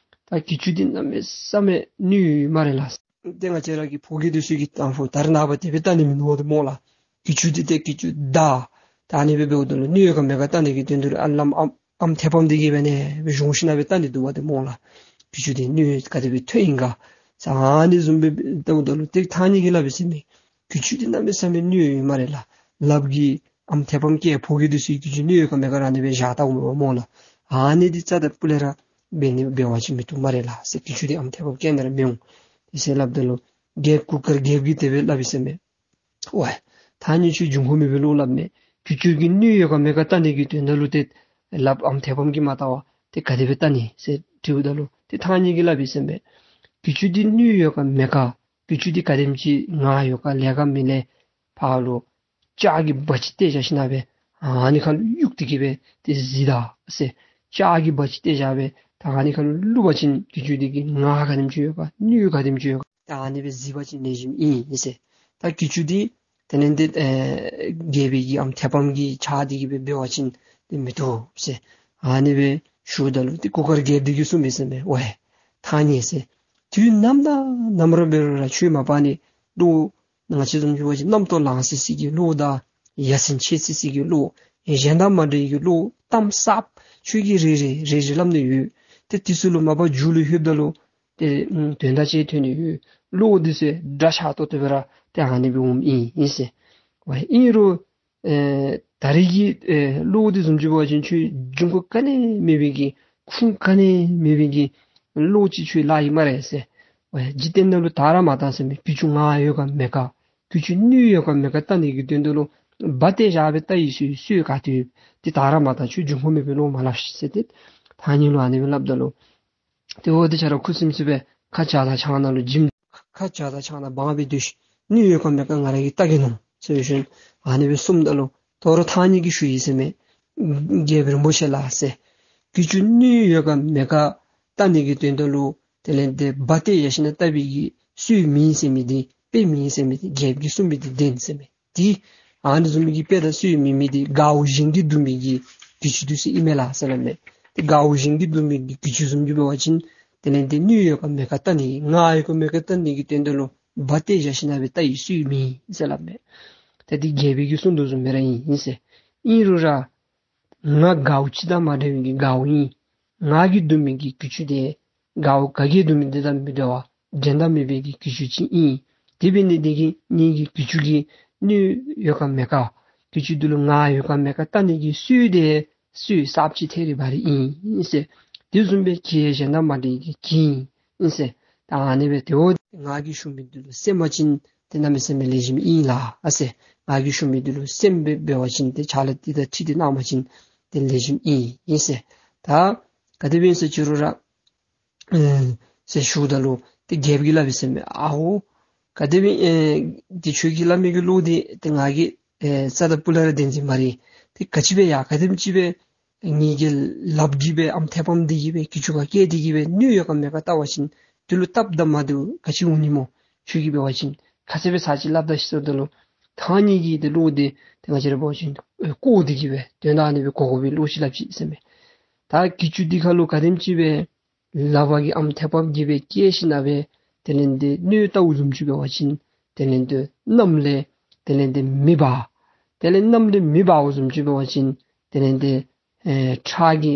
ད་གྱི་ཅུང་འདི་གནམ་མེད་ས་མེད་ནུས་ཡོད་སྨ་རེ་ལགས། ཏེ་ང་བཅས་ར་གི་ཕོ་རྒྱས་འདི་ཚུ་གིས་དང་ཕུ་ད་རེས་ནངས་པ་དེ་སྦེ་བལྟ་ནི་མིན་འདུག་སྨོ་ལགས། གྱི་ཅུང་འདི་ཏེ་གྱི་ཅུང་ད་ད་ཨ་ནི་སྦེ་འབདཝ་ད་ལུ་ནུས་ཡོད་ག་མེད་ག་བལྟ་ནི་གི་དོན་དུ་ཨ་ལམ་ཨམ་ཨམ་མཐེ་བོམ་འདི་གིས་འབད་ནི་སྦེ་གཞུང་ཤིང་ནང་སྦེ་བལྟ་ནི་འདུག་པ་ཏེ་སྨོ་ལགས། གྱི་ཅུང་འདི་ནུས་ཡོད་ག་དེ་སྦེ་ཐོན་ཡི་ག་ཟེར་ཨ་ནི་བཟུམ་སྦེ་བལྟཝ་ད་ལུ་ཏེ་ཐང་རྙེད་ཀྱིས་སླབ་ཡི་ཟེར་མས། གྱི་ཅུང་འདི་གནམ་མེད་ས་མེད་ནུས་ཡོད་སྨ་རེ་ལགས། ལགཔ་གིས་ཨམ་མཐེ་བོམ་བཀལ་ཕོ་རྒྱས་འདི་ཚུ་གིས་གྱི་ཅུང་ནུས་ཡོད་ག་མེད་ག་ར་ཨ་ནི་སྦེ་བཞག་བལྟཝ་མས་པ་སྨོ་ལགས། ཨ་ནི་འདི་རྩ་དང་སྤུ་ལས་ར་འབད་ནི་འབད་བ་ཅིན་མི་བཏུབ་སྨ་རེ་ལགས་ཟེར། གྱི་ཅུང་འདི་ཨམ་མཐེ་བོམ་བཀལ་ནི་ར་མི་འོང་། དེ་ཟེར་སླབ་ད་ལུ་རྒྱལཔོ་གུར་དཀར་རྒྱལཔོ་གིས་དེ་སྦེ་སླབ་ཡི་ཟེར་མས། ཝའི་ཐང་རྙེད་ཁྱོད་འབྱུང་ཁུངས་མེད་པའི་བློ་སླབ་མས། གྱི་ཅུང་གི་ནུས་ཡོད་ག་མེད་ག་བལྟ་ནི་གི་དོན་དག་ལུ་ཏེ་ལགཔ་ཨམ་མཐེ་བོམ་གྱིས་མ་བལྟ་བར་ཏེ་ག་དེ་སྦེ་བལྟ་ནི་ཟེར་དྲིཝ་ད་ལུ་ཏེ་ཐང་རྙེད་ཀྱིས་སླབ་ཡི་ཟེར་མས། གྱི་ཅུང་འདི་ནུས་ཡོད་ག་མེད་ག་གྱི་ཅུང་འདི་ག་དེམ་ཅིག་ངར་ཡོད་ག་ལེགས་ག་མི་ལེགས་ཕར་ལུ་ལྕགས་ཀྱི་སྦ་ཅིག་གཏད་བཞག་ཞིན་ན་སྦེ་ཨ་ནི་ཁར་ལུ་གཡུག་སྟེ་གི་སྦེ་ཏེ་གཟིགས་ད་ཟེར། ལྕགས་ཀྱི་སྦ་ཅིག་གཏད་བཞག་སྦེ་ད་ཨ་ནི་ཁར་ལུ་བླུག་པ་ཅིན་གྱི་ཅུང་འདི་གི་ངར་ག་དེམ་ཅིག་ཡོད་ག་ནུས་ག་དེམ་ཅིག་ཡོད་ག་ད་ཨ་ནི་སྦེ་གཟིགས་པ་ཅིན་ལེགས་ཤོམ་ཨིན་ཟེར། ད་གྱི་ཅུང་འདི་དེ་ལས་ཏེ་ཨེ་རྒྱལ་པོའི་གི་ཨམ་མཐེ་བོམ་གྱི་ཆ་འདི་གིས་སྦེ་འབད་བ་ཅིན་ཏེ་མི་བཏུབ་ཟེར། ཨ་ནི་སྦེ་ཞུཝ་ད་ལུ་ཏེ་གུར་དཀར་རྒྱལཔོ་འདི་གིས་གསུངམ་མས་ཟེར་མས། ཝའི་ཐང་རྙེད་ཟེར། དུས་ནམ་དང་ནམ་ར་འབད་རུང་ར་ཁྱོད་མ་པ་ནི་བློ་ང་བཅས་བཟུམ་ཅིག་འབད་བ་ཅིན་རྣམ་རྟོག་ལང་སི་སི་གི་བློ་དང་ཡ་མཚན་ཆེ་སི་སི་གི་བློ་གཞན་དང་མ་འདྲ་བའི་གི་བློ་གཏམ་གསརཔ་ཁྱོད་ཀྱིས་རེ་རེ་རེ་རེ་སླབ་ནི་ཡོད། ཏེ་དེ་ཚུ་ལུ་མ་པ་མཇུག་ལུ་ལྷོདཔ་ད་ལུ་ཏེ་དོན་དག་ཅིག་ཐོན་ནི་ཡོད། བློ་འདི་ཚུ་འདྲ་ཆགས་ཏོག་ཏོ་སྦེ་ར་ཏེ་ཨ་ནི་སྦེ་འོངམ་ཨིན་ཨིན་ཟེར། ཝའི་ཨིན་རུང་ཨེ་ད་རེས་ཀྱི་ཨེ་བློ་འདི་བཟུམ་ཅིག་འབད་བ་ཅིན་ཁྱོད་འབྱུང་ཁུངས་ག་ནི་མེད་པའི་གི་ཁུངས་ག་ནི་མེད་པའི་གི་བློ་ཅིག་ཁྱོད་ལང་ཡི་སྨ་རེ་ཟེར། ཝའི་འཇིག་རྟེན་ནང་ལུ་དར་ར་མ་དར་ཟེར་མས། གྱི་ཅུང་ངར་ཡོད་ག་མེད་ག་གྱི་ཅུང་ནུས་ཡོད་ག་མེད་ག་བལྟ་ནི་གི་དོན་དག་ལུ་སྦ་གཏད་བཞག་སྦེ་བལྟ་ཡི་ཟེར་སྲོལ་ག་ཏེ་ཡོད། ཏེ་དར་ར་མ་དར། ཁྱོད་འབྱུང་ཁུངས་མེད་པའི་བློ་མ་སླབ་ཤིག་ཟེར་ཏེ་ཐང་རྙེད་ལུ་ཨ་ནི་སྦེ་སླབ་ད་ལུ་ཏེ་འོ་དེ་ཁྱོད་ར་ཁུ་སིམ་སི་སྦེ་ཁ་ཇ་དང་ཆང་ནང་ལུ་བྱིང་། ཁ་ཇ་དང་ཆང་ནང་སྦངས་སྦེ་སྡོད་ཤིག། ནུས་ཡོད་ག་མེད་ག་ང་ར་གིས་བལྟ་གེ་ནོ་ཟེར་ཞིནམ་ཨ་ནི་སྦེ་གསུངམ་ད་ལུ་དོ་རུང་ཐང་རྙེད་ཀྱིས་ཞུ་ཡི་ཟེར་མས། རྒྱལཔོ་རིན་པོ་ཆེ་ལགས་ཟེར། གི་ཅུང་ནུས་ཡོད་ག་མེད་ག་བལྟ་ནི་གི་དོན་དག་ལུ་དེ་ལས་འདི་འབག་སྟེ་བཞག་ཞིནམ་ལས་བལྟ་བའི་གི་སྲོལ་མེད་ཟེར་མི་འདི་དཔེ་མེད་ཟེར་མི་འདི་རྒྱལཔོ་གིས་གསུངས་མི་འདི་བདེན་ཟེར་མས། ཏེ་ཨ་ནི་བཟུམ་གྱི་དཔེ་དང་སྲོལ་མེད་མི་འདི་གའུ་གཞན་གྱིས་བརྡུང་མི་གི་གི་ཅུང་འདི་ཚུ་ཨིན་མས་ལགས་ཟེར་སླབ་མས། ཏེ་གའུ་གཞན་གྱིས་བརྡུང་མི་གི་གི་ཅུང་བཟུམ་ཅིག་འབད་བ་ཅིན་དེ་ལས་འདི་ནུས་ཡོད་ག་མེད་ག་བལྟ་ནི་གི་ངར་ཡོད་ག་མེད་ག་བལྟ་ནི་གི་དོན་དག་ལུ་འབག་སྟེ་བཞག་ཞིནམ་ལས་བལྟ་བའི་སྲོལ་མེད་ཟེར་སླབ་མས། ཏེ་འདི་རྒྱལཔོ་གིས་གསུངས་དོ་བཟུམ་སྦེ་ར་ཨིན་ཟེར། ཨིན་རུང་ར་ང་གའུ་ཅིག་དང་མ་འདྲ་བའི་གི་གའུ་ཨིན། ང་གིས་བརྡུང་མི་གི་གི་ཅུང་འདི་གའུ་ག་གིས་བརྡུང་མི་འདི་དང་མི་འདྲ་བར་འགྲན་ཟླ་མེད་པའི་གི་གི་ཅུང་ཅིག་ཨིན། དེ་འབད་ནི་འདི་གིས་ངེ་གི་གི་ཅུང་གི་ནུས་ཡོད་ག་མེད་ག་གི་ཅུང་འདི་ལུ་ངར་ཡོད་ག་མེད་ག་བལྟ་ནི་གི་སྲོལ་འདི་སྲོལ་གསརཔ་ཅིག་ཐད་རི་བ་རི་ཨིན་ཟེར། དེ་བཟུམ་སྦེ་གི་གཞན་དང་མ་འདྲ་བའི་གི་གི་ཨིན་ཟེར། ད་ཨ་ནི་སྦེ་དེ་འོ་ང་གིས་ཞུ་མི་འདི་ལུ་གསན་པ་ཅིན་ཏེ་གནམ་མེད་ས་མེད་ལེགས་ཤོམ་ཨིན་ལགས་ཟེར། ང་གིས་ཞུ་མི་འདི་ལུ་གསན་སྦེ་འབད་བ་ཅིན་ཏེ་ཕྱག་ལཱ་འདི་དང་འཁྲིལ་ཏེ་གནང་བ་ཅིན་ཏེ་ལེགས་ཤོམ་ཨིན་ཟེར། ད་ག་དེ་སྦེ་ཨིན་ཟེར་ཅི་རུང་ར་ཨེ་ཟེར་ཞུཝ་ད་ལུ་ཏེ་རྒྱལཔོ་གིས་སླབ་ཡི་ཟེར་མས། ཨའོ་ག་དེ་སྦེ་ཨེ་ཏེ་ཁྱོད་ཀྱིས་སླབ་མི་གི་བློ་འདི་ཏེ་ང་གིས་ཨེ་རྩ་དང་སྤུ་ལས་ར་བདེན་འཛིན་མ་རེད། ཏེ་ག་ཅི་སྦེ་ཡ་ག་དེམ་ཅིག་སྦེ་ངེ་གི་ལགཔ་གིས་སྦེ་ཨམ་མཐེབ་ལྤགས་འདི་གིས་སྦེ་གི་ཅུང་ག་བཀལ་ཏེ་གིས་སྦེ་ནུས་ཡོད་ག་མེད་ག་བལྟ་བ་ཅིན་དེ་ལུ་སྟབས་དང་མ་བདེཝ་ག་ཅི་འོང་ནི་སྨོ། ཁྱོད་ཀྱིས་འབད་བ་ཅིན་ག་ཅི་སྦེ་ཚར་ཅིག་སླབ་ད་ཤིག་ཟེརཝ་ད་ལུ་ཐང་རྙེད་ཀྱི་ཏེ་བློ་འདི་ཏེ་ང་བཅས་ར་འབད་བ་ཅིན་ཨེ་ལྐོག་སྟེ་གིས་སྦེ་དོན་དག་ཨ་ནི་སྦེ་གོ་གོ་སྦེ་བློ་ཅིག་སླབ་ཅི་ཟེར་མས། ད་གི་ཅུང་འདི་ཁ་ལུ་ག་དེམ་ཅིག་སྦེ་ལགཔ་གི་ཨམ་མཐེབ་ལྤགས་ཀྱིས་སྦེ་བཀལ་ཞིནམ་ལས་དེ་ལས་འདི་སྣོད་བཏབ་བཟུམ་ཅིག་འབད་བ་ཅིན་དེ་ལས་འདི་གནམ་ལས་དེ་ལས་འདི་མེ་འབར། དེ་ལས་གནམ་ལས་མེ་འབར་བཟུམ་ཅིག་འབད་བ་ཅིན་དེ་ལས་འདི་ཨེ་ཁྲག་གི་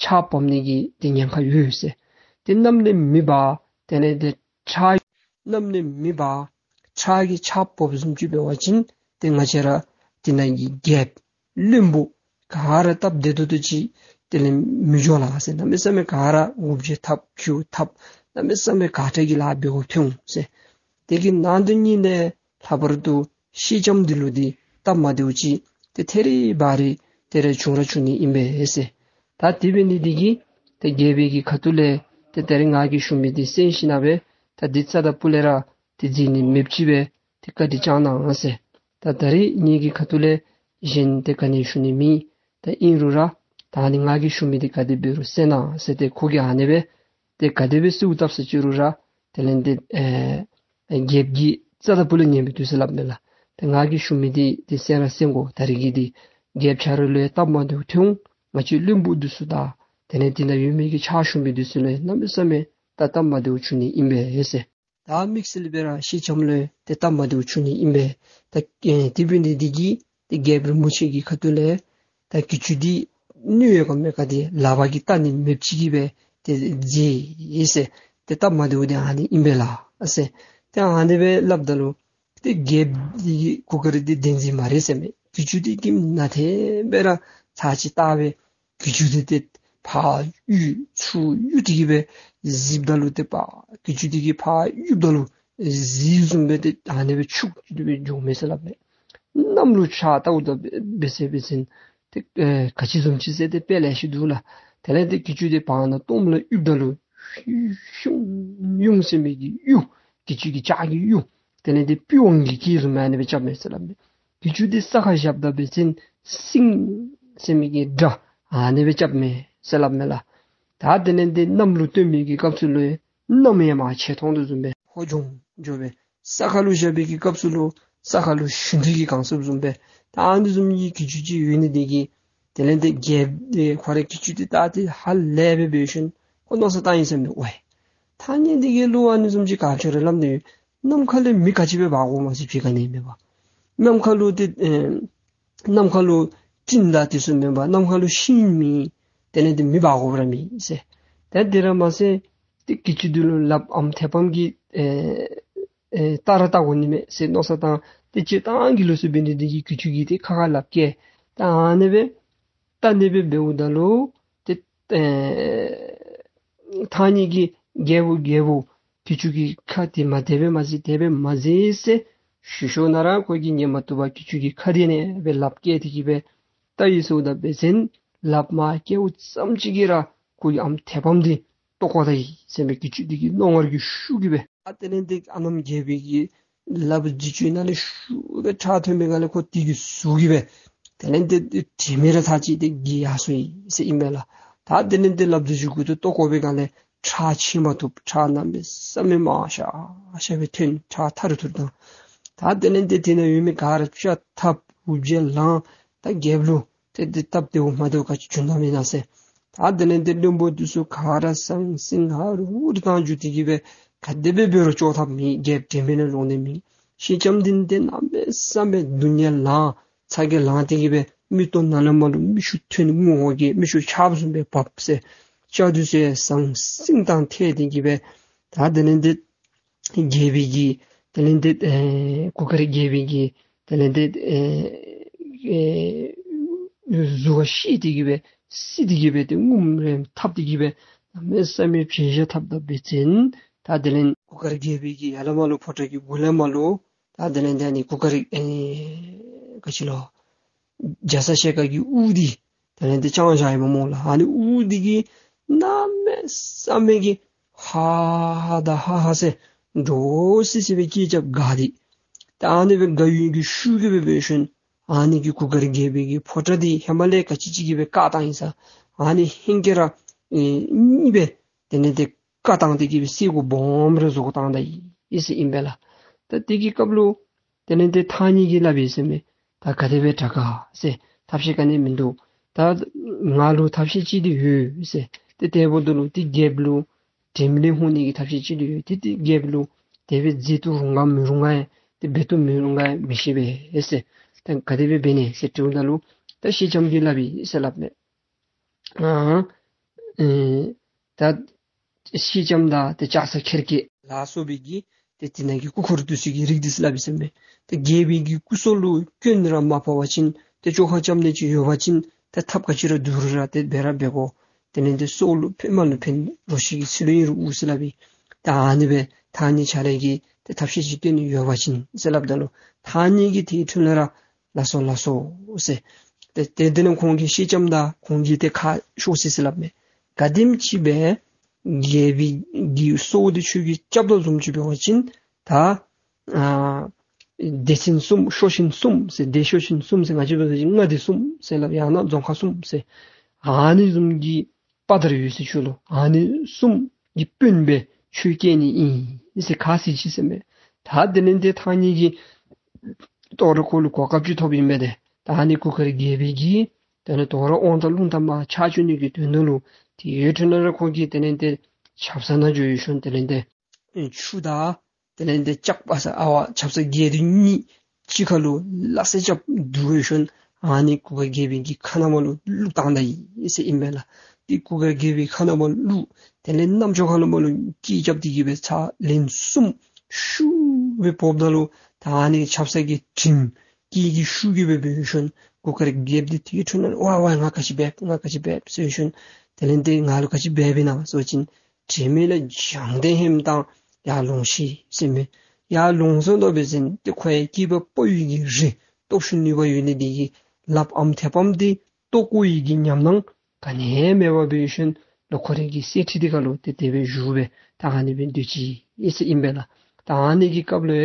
ཆརཔ་འབབ་ནི་གི་ཏེ་ཉེན་ཁ་ཡོད་ཟེར། ཏེ་གནམ་ལས་མེ་འབར་དེ་ལས་འདི་ཁྲག་གནམ་ལས་མེ་འབར་ཁྲག་གི་ཆརཔ་འབབ་བཟུམ་ཅིག་འབད་བ་ཅིན་ཏེ་ང་བཅས་ར་དེ་ནང་གི་རྒྱལཔོ་བློན་པོ་ག་ར་སྟབས་བདེ་ཏོག་ཏོ་ཅིག་དེ་ལས་མི་འགྱོ་ལགས་ཟེར། གནམ་མེད་ས་མེད་ག་ར་འུབ་བྱེལ་འཐབ་ཁྱུ་འཐབ་གནམ་མེད་ས་མེད་ག་དྲག་གི་ལཱ་འབད་དགོཔ་ཐོན་འོང་ཟེར། དེ་གི་ནང་དོན་ཉིད་ལས་ལྷག་པར་དུ་སེང་ལྕམ་འདི་ལུ་འདི་སྟབས་མ་བདེཝ་ཅིག་ཏེ་ཐད་རི་བ་རི་ཏེ་ར་བྱུང་ར་བྱུང་ནི་ཨིན་པས་ཟེར། ད་དེ་འབད་ནི་འདི་གིས་ཏེ་རྒྱལ་པོའི་གི་ཁ་ཐུག་ལས་ཏེ་ད་རིས་ང་གིས་ཞུ་མི་འདི་གསན་ཞིནམ་ལས་ད་འདི་རྩ་དང་སྤུ་ལས་ར་ཏེ་འཛིན་ནི་མེདཔ་ཅིག་སྦེ་ཏེ་བཀའ་དྲིན་བསྐྱང་གནང་ཟེར། ད་ད་རིས་ངེ་གི་ཁ་ཐུག་ལས་གཞན་ཏེ་ག་ནི་ཞུ་ནི་མེད། ད་ཨིན་རུང་ར་ད་ནི་ང་གིས་ཞུ་མི་འདི་ག་དེ་འབད་རུང་གསན་གནང་ཟེར་ཏེ་ཁོ་གིས་ཨ་ནི་སྦེ་ཏེ་ག་དེ་སྦེ་གསོལཝ་བཏབ་ཟེར་ཅི་རུང་ར་དེ་ལས་འདི་ཨེ་རྒྱལཔོ་གིས་རྩ་དང་སྤུ་ལས་ཉན་པའི་དུས་སུ་སླབ་མས་ལགས། ཏེ་ང་གིས་ཞུ་མི་འདི་ཏེ་གསན་ར་གསན་དགོ། ད་རིས་ཀྱི་འདི་རྒྱལཔོ་ཁྱོད་ར་ལུ་ཡང་སྟབས་མ་བདེཝ་ཐོན་འོང་། ང་བཅས་བློན་པོ་འདི་ཚུ་དང་དེ་ལས་འདི་ནང་ཡོད་མི་གི་ཕྱག་ཞུ་མི་འདི་ཚུ་ལུ་ཡང་གནམ་མེད་ས་མེད་ད་སྟབས་མ་བདེཝ་བྱུང་ནི་ཨིན་པས་ཟེར། ད་དམིགས་བསལ་སྦེ་ར་སེང་ལྕམ་ལུ་ཏེ་སྟབས་མ་བདེཝ་བྱུང་ནི་ཨིན་པས། ད་ཨེ་དེ་འབད་ནི་འདི་གིས་ཏེ་རྒྱལཔོ་རིན་པོ་ཆེ་གི་ཁ་ཐུག་ལས་ད་གི་ཅུང་འདི་ནུས་ཡོད་ག་མེད་ག་འདི་ལགཔ་གིས་བལྟ་ནི་མེདཔ་ཅིག་གིས་སྦེ་ཏེ་མཛད་ཡི་ཟེར། ཏེ་སྟབས་མ་བདེཝ་འདི་ཨ་ནི་ཨིན་པས་ལགས་ཟེར། ཏེ་ཨ་ནི་སྦེ་སླབ་ད་ལུ་ཏེ་རྒྱལཔོ་འདི་གི་གུར་དཀར་འདི་བདེན་འཛིན་མ་རེད་ཟེར་མས། གི་ཅུང་འདི་གིས་ནན་ཏན་སྦེ་ར་ཚར་ཅིག་བལྟ་སྦེ་གི་ཅུང་འདི་ཏེ་ཕར་གཡུག་ཚུར་གཡུག་སྟེ་གིས་སྦེ་གཟིགསཔ་ད་ལུ་ཏེ་པ་གི་ཅུང་འདི་གིས་ཕར་གཡུགཔ་ད་ལུ་གཟིག་བཟུམ་སྦེ་ཏེ་ཨ་ནི་སྦེ་འཁྱུག་སྟེ་སྦེ་འགྱོཝ་མས་ཟེར་སླབ་མས། གནམ་ལུ་ཆརཔ་བཏབ་ད་འབད་ཟེར་འབད་ཟེར་ཏེ་ཨེ་ག་ཅི་བཟུམ་ཅིག་ཟེར་ཏེ་དཔེ་ལེ་ཤ་འདུག་ལགས། དེ་ལས་ཏེ་གི་ཅུང་འདི་བར་ན་སྟོངམ་ལུ་གཡུགཔ་ད་ལུ་ཤུང་ཡུང་ཟེར་མི་གི་གཡུ་གི་ཅུང་གི་ལྕགས་ཀྱི་གཡུ་དེ་ལས་ཏེ་པི་ཝང་གི་སྐད་བཟུམ་ཨ་ནི་སྦེ་རྐྱབ་མས་ཟེར་སླབ་མས། གི་ཅུང་འདི་ས་ཁར་བཞགཔ་ད་འབད་ཟེར་སིང་ཟེར་མི་གི་སྒྲ་ཨ་ནི་སྦེ་རྐྱབ་མས་ཟེར་སླབ་མས་ལགས། ད་དེ་ལས་ཏེ་གནམ་ལུ་སྟོན་མི་གི་སྐབས་སུ་ལུ་གནམ་ཡང་མར་ཆད་མཐོང་དོ་བཟུམ་སྦེ་ཧོ་ལྗང་ལྗང་སྦེ། ས་ཁ་ལུ་བཞག་པའི་གི་སྐབས་སུ་ལུ་ས་ཁ་ལུ་ཞུན་དུག་གིས་གང་སོངམ་བཟུམ་སྦེ། ད་ཨ་ནི་བཟུམ་གྱི་གི་ཅུང་ཅིག་ཡོད་ནི་འདི་གིས་དེ་ལས་ཏེ་རྒྱལཔོ་འདི་ཁོ་རའི་གི་ཅུང་འདི་ད་ཏེ་ཧ་ལས་སྦེ་འབད་ཞིནམ་ཁོ་མནོ་བསམ་བཏང་ཡི་ཟེར་མས། ཝའི་ཐང་རྙེད་འདི་གིས་གླུ་ཨ་ནི་བཟུམ་ཅིག་ག་ཅི་ར་སླབ་ནི་ཡོད། ནམ་མཁའ་ལས་མེ་ག་ཅི་སྦེ་འབར་འོང་མ་ཚུགས་ཕྱི་ཁ་ནས་མེད་པ། ནམ་མཁའ་ལུ་ཏེ་ཨེ་ནམ་མཁའ་ལུ་སྤྲིན་དང་དེ་ཚུ་མེད་པ། ནམ་མཁའ་ལུ་ཤིང་མེད། དེ་ལས་ཏེ་མེ་འབར་དགོཔ་ར་མེད་ཟེར། ཏེ་དེ་ར་མ་ཚད་ཏེ་གི་ཅུང་འདི་ལུ་ལགཔ་ཨམ་མཐེབ་ལྤགས་ཀྱིས་ཨེ་ཨེ་བལྟ་ར་བལྟ་དགོ་ནི་མས་ཟེར་མནོ་བསམ་བཏང་། ཏེ་སྤྱིར་བཏང་གི་ལུགས་སུ་འབད་ནི་འདི་གིས་གི་ཅུང་གིས་ཏེ་ཁ་ཁར་ལགཔ་བཀལ། ད་ཨ་ནི་སྦེ་བལྟ་ནི་སྦེ་འབདཝ་ད་ལུ་ཏེ་ཨེ་ཐང་རྙེད་ཀྱིས་རྒྱལ་པོ་རྒྱལ་པོ་གི་ཅུང་གི་ཁ་འདི་མ་དེ་སྦེ་མ་མཛད་དེ་སྦེ་མ་མཛད་ཟེར་ཞུ་ཞུ་ན་ར་ཁོ་གིས་ཉན་མ་བཏུབ་པར་གི་ཅུང་གི་ཁ་འདི་ཨ་ནི་སྦེ་ལགཔ་བཀལ་ཏེ་གིས་སྦེ་བལྟ་ཡི་ཟེརཝ་ད་འབད་ཟེར་ལགཔ་མར་བཀལཝ་ཙམ་ཅིག་གིས་ར་ཁོ་གི་ཨམ་མཐེབ་ལྤགས་འདི་བཏོག་བཀོ་ད་ཡི་ཟེར་མས། གི་ཅུང་འདི་གི་རྣོ་ངར་གྱི་ཤུགས་ཀྱིས་སྦེ། ཨ་དེ་ལས་ཏེ་ཨ་ནེམོ་རྒྱལ་པོའི་གི་ ལགཔ་རྫི་ཅུང་ནང་ལས་ཤུགས་སྦེ་ཁྲག་ཐོན་པའི་སྒང་ལས་ཁོ་དེ་གིས་ཟུག་གི་སྦེ་དེ་ལས་ཏེ་དྲན་མེད་ར་ཚར་གཅིག་ཏེ་འགྱེལ་ཡར་སོ་ཡི་ཟེར་ཨིན་པས་ལགས། ད་དེ་ལས་ཏེ་ལགཔ་རྫི་ཅུང་གུ་ཏེ་བཏོག་བཀོ་བའི་སྒང་ལས་ཁྲག་ཆད་མ་ཐུབ། ཁྲག་གནམ་མེད་ས་མེད་མང་ཤ་ཤ་སྦེ་ཐོན། ཁྲག་ཐར་ཐུར་བཏང་། ད་དེ་ལས་ཏེ་དེ་ནང་ཡོད་མི་ག་ར་ཕྱག་འཐབ་འུར་བརྗོད་ལང་། ད་རྒྱལཔོ་ལུ་ཏེ་འདི་སྟབས་བདེཝ་མ་བདེཝ་ག་ཅི་བྱུང་ད་མེན་ན་ཟེར། ད་དེ་ལས་ཏེ་བློན་པོ་འདི་ཚུ་ག་ར་ཟང་ཟིང་ཧ་རུ་ཧུ་རུ་བཏང་འགྱོ་སྟེ་གི་སྦེ་ག་དེ་སྦེ་འབད་རུང་སྐྱོབ་ཐབས་མེད། རྒྱལཔོ་དྲན་མེད་ནང་ལོག་ནི་མེད། སེང་ལྕམ་འདི་ཏེ་གནམ་མེད་ས་མེད་སྡུག་བསྔལ་ལང་ཚ་གྱང་ལང་སྟེ་གི་སྦེ་མིག་ཏོ་ནང་ལས་མར་ལུ་མིག་ཆུ་ཐོན། རྔུལ་ཧོ་གི་མིག་ཆུ་ཆརཔ་བཟུམ་སྦེ་འབབ་ཟེར། སྐྱ་འདི་ཚུ་ཟང་ཟིང་དང་ཐལ་ཏེ་གི་སྦེ་ད་དེ་ལས་ཏེ་རྒྱལ་པོའི་གི་དེ་ལས་ཏེ་ཨེ་གུར་དཀར་རྒྱལ་པོའི་གི་དེ་ལས་ཏེ་ཨེ་ཨེ་གཟུགས་ཁར་ཤི་སྟེ་གི་སྦེ་བསད་དེ་གི་སྦེ་ཏེ་ངུམ་རེ་འཐབ་སྟེ་གི་སྦེ་གནམ་མེད་ས་མེད་བྱད་བཞག་འཐབ་ད་འབད་བ་ཅིན་ད་དེ་ལས་གུར་དཀར་རྒྱལ་པོའི་གི་ཡར་ལས་མར་ལུ་ཕོ་བྲང་གི་གུ་ལས་མར་ལུ་ད་དེ་ལས་ཏེ་ཨ་ནི་གུར་དཀར་ཨེ་ག་ཅི་ལོ་རྒྱ་ཚ་ཞལ་དཀར་གྱི་དབུ་འདི་དེ་ལས་ཏེ་དཔྱང་བཞག་ཡི་སྨོ་ལགས། ཨ་ནི་དབུ་འདི་གིས་གནམ་མེད་ས་མེད་ཀྱི་ཧ་ཧ་དང་ཧ་ཧ་ཟེར་འདྲོག་སི་སི་སྦེ་སྐད་རྐྱབ་དགའ་སྟེ། ད་ཨ་ནི་སྦེ་དགའ་ཡུལ་གྱི་ཤུགས་ཀྱིས་སྦེ་འབད་ཞིནམ་ཨ་ནི་གི་གུར་དཀར་རྒྱལ་པོའི་གི་ཕོ་བྲང་འདི་ཧེ་མ་ལས་ག་ཅི་ཅིག་གིས་སྦེ་བཀག་བཏང་ཡི་ས། ཨ་ནི་ཧེང་སྐལ་ར་ཨེ་གཉིས་སྦེ་དེ་ལས་ཏེ་བཀག་བཏང་སྟེ་གི་སྦེ་སེལ་སྒོ་སྦོམ་རེ་བཟོ་བཏང་ད་ཡི་ཟེར་ཨིན་པས་ལགས། ད་དེ་གི་སྐབས་ལུ་དེ་ལས་ཏེ་ཐང་རྙེད་ཀྱིས་སླབ་ཡི་ཟེར་མས། ད་ག་དེ་སྦེ་དྲག་ག་ཟེར། ཐབས་ཤེས་ག་ནི་མིན་འདུག། ད་ང་ལུ་ཐབས་ཤེས་ཅིག་འདི་ཡོད་ཟེར། ཏེ་དེ་འབདཝ་ད་ལུ་ཏེ་རྒྱལཔོ་ལུ་དྲིམ་ལེན་འོང་ནི་གི་ཐབས་ཤེས་ཅིག་འདི་ཡོད། ཏེ་ཏེ་རྒྱལཔོ་ལུ་དེ་སྦེ་མཛད་དུ་རུང་ག་མི་རུང་ག་ཡང་ཏེ་འབད་དུ་མི་རུང་ག་ཡང་མི་ཤེས་པས་ཟེར། ད་ག་དེ་སྦེ་འབད་ནི་ཟེར་དྲིཝ་ད་ལུ་ད་སེང་ལྕམ་གྱིས་སླབ་ཡི་ཟེར་སླབ་མས། ཨ་ཨེ་ད་སེང་ལྕམ་དང་ཏེ་ལྕགས་སྲེག་ཁེར་སྐྱེས་ལ་སོགས་པའི་གི་ཏེ་དེ་ནང་གི་སྐུ་འཁོར་འདི་ཚུ་གི་རིགས་འདི་ཚུ་སླབ་ཡི་ཟེར་མས། ཏེ་རྒྱལ་པོའི་གི་སྐུ་སྲོག་ལུ་སྐྱོན་ར་མ་ཕོག་པ་ཅིན་ཏེ་བཅོ་ཁ་རྐྱབ་ནི་ཅིག་ཡོད་པ་ཅིན་ཏེ་ཐབས་ག་ཅི་ར་བསྡུར་ར་ཏེ་འབད་ར་འབད་དགོ། དེ་ལས་ཏེ་སྲོག་ལུ་ཕན་མ་ལུ་ཕན་རོ་ཁྱི་གི་ཚིལ་ལུ་ཨིན་རུང་འུ་ཟེར་སླབ་ཡི། ད་ཨ་ནི་སྦེ་ཐང་རྙེད་ཆ་ལས་ཀྱིས་ཏེ་ཐབས་ཤེས་ཅིག་སྟོན་ནི་ཡོད་པ་ཅིན་ཟེར་སླབ་ད་ལུ་ཐང་རྙེད་ཀྱིས་དེའི་འཕྲོ་ལས་ར་ལགས་སོ་ལགས་སོ་ཟེར། ཏེ་དེ་དེ་ནས་ཁོང་གིས་སེང་ལྕམ་དང་ཁོང་གིས་ཏེ་ཁ་ཤོར་ཅི་ཟེར་སླབ་མས། ག་དེམ་ཅིག་སྦེ་རྒྱལ་པོའི་གི་སྲོག་འདི་ཁྱོད་ཀྱིས་སྐྱབས་དོ་བཟུམ་ཅིག་འབད་བ་ཅིན་ད་ཨ་སྡེ་ཚན་གསུམ་ཤོག་ཆེན་གསུམ་ཟེར་སྡེ་ཤོག་ཆེན་གསུམ་ཟེར་ང་བཅས་འབད་བ་ཅིན་མངའ་སྡེ་གསུམ་ཟེར་སླབ་ཡང་ན་རྫོང་ཁག་གསུམ་ཟེར་ཨ་ནི་བཟུམ་གྱི་དཔའ་དར་ཡོད་ཟེར་ཁྱོད་ལུ། ཨ་ནི་གསུམ་གྱི་དཔོན་སྦེ་ཁྱོད་བསྐྱལ་ནི་ཨིན་ཟེར་ཁ་བཟེད་ཅི་ཟེར་མས། ད་དེ་ལས་ཏེ་ཐང་རྙེད་ཀྱིས་དོ་རུང་ཁོ་ལུ་གོ་སྐབས་ཅིག་ཐོབ་ཨིན་པས་ཏེ། ད་ཨ་ནི་གུར་དཀར་རྒྱལ་པོའི་གི་དེ་ལས་དོ་རུང་དབང་ཐང་རླུང་རྟ་མར་ཆག་བཅུག་ནི་གི་དོན་དག་ལུ་དེའི་འཕྲོ་ལས་ར་ཁོ་གིས་དེ་ལས་ཏེ་ཆབ་གསང་ནང་འགྱོ་ཡི་ཤོང་དེ་ལས་ཏེ་ཆུ་དང་དེ་ལས་ཏེ་ལྕགས་པ་ཟེར་ཨ་བ་ཆབ་གསང་རྒྱས་འདི་གཉིས་གཅིག་ཁར་ལུ་ལག་ས་རྐྱབ་བསྡུ་བའི་ཤོང་ཨ་ནི་གུར་དཀར་རྒྱལ་པོའི་གི་ཁ་ནང་མར་ལུ་བླུག་བཏང་ད་ཡི་ཟེར་ཨིན་པས་ལགས། ཏེ་གུར་དཀར་རྒྱལ་པོའི་ཁ་ནང་མར་བླུག། དེ་ལས་རྣམ་ཅོ་ཁ་ལུ་མར་ལུ་སྐད་རྐྱབ་སྟེ་གི་སྦེ་ཚར་ལན་གསུམ་ཤུགས་སྦེ་ཕོགཔ་ད་ལུ་ད་ཨ་ནི་ཆབ་གསང་གི་དྲིམ་སྐད་ཀྱི་ཤུགས་ཀྱིས་སྦེ་འབད་ཤོང་གུར་དཀར་རྒྱལཔོ་འདི་དེའི་འཕྲོ་ལས་ཝའི་ཝའི་ང་ག་ཅི་འབད་ང་ག་ཅི་འབད་ཟེར་ཤོང་དེ་ལས་ཏེ་ང་ལུ་ག་ཅི་འབད་འབད་ན་ཟེར་བ་ཅིན་དྲན་མེད་ལས་བྱང་སྟེ་ཧེམ་བཏང་ཡར་ལོང་ཤིག་ཟེར་མས། ཡར་ལོང་སོང་དོ་འབད་བ་ཅིན་ཏེ་ཁོ་ཡང་སྐྱེས་པ་ཕོ་ཡི་གི་རིགས་སྟོབས་ཤུགས་ནུས་པ་ཡོད་ནི་འདི་གིས་ལགཔ་ཨམ་མཐེབ་ཨམ་འདི་བཏོག་བཀོ་ཡི་གི་ཉམས་སྣང་ག་ནི་ཡང་མེད་པར་འབད་ཤོང་ལོག་ཁོ་རའི་གི་གསེར་ཁྲི་འདི་ཁར་ལུ་ཏེ་དེ་སྦེ་བཞུགས་སྦེ་ད་ཨ་ནི་སྦེ་སྡོད་ཅི་ཨིན་ཟེར་ཨིན་པས་ལགས། ད་ཨ་ནི་གི་སྐབས་ལུ་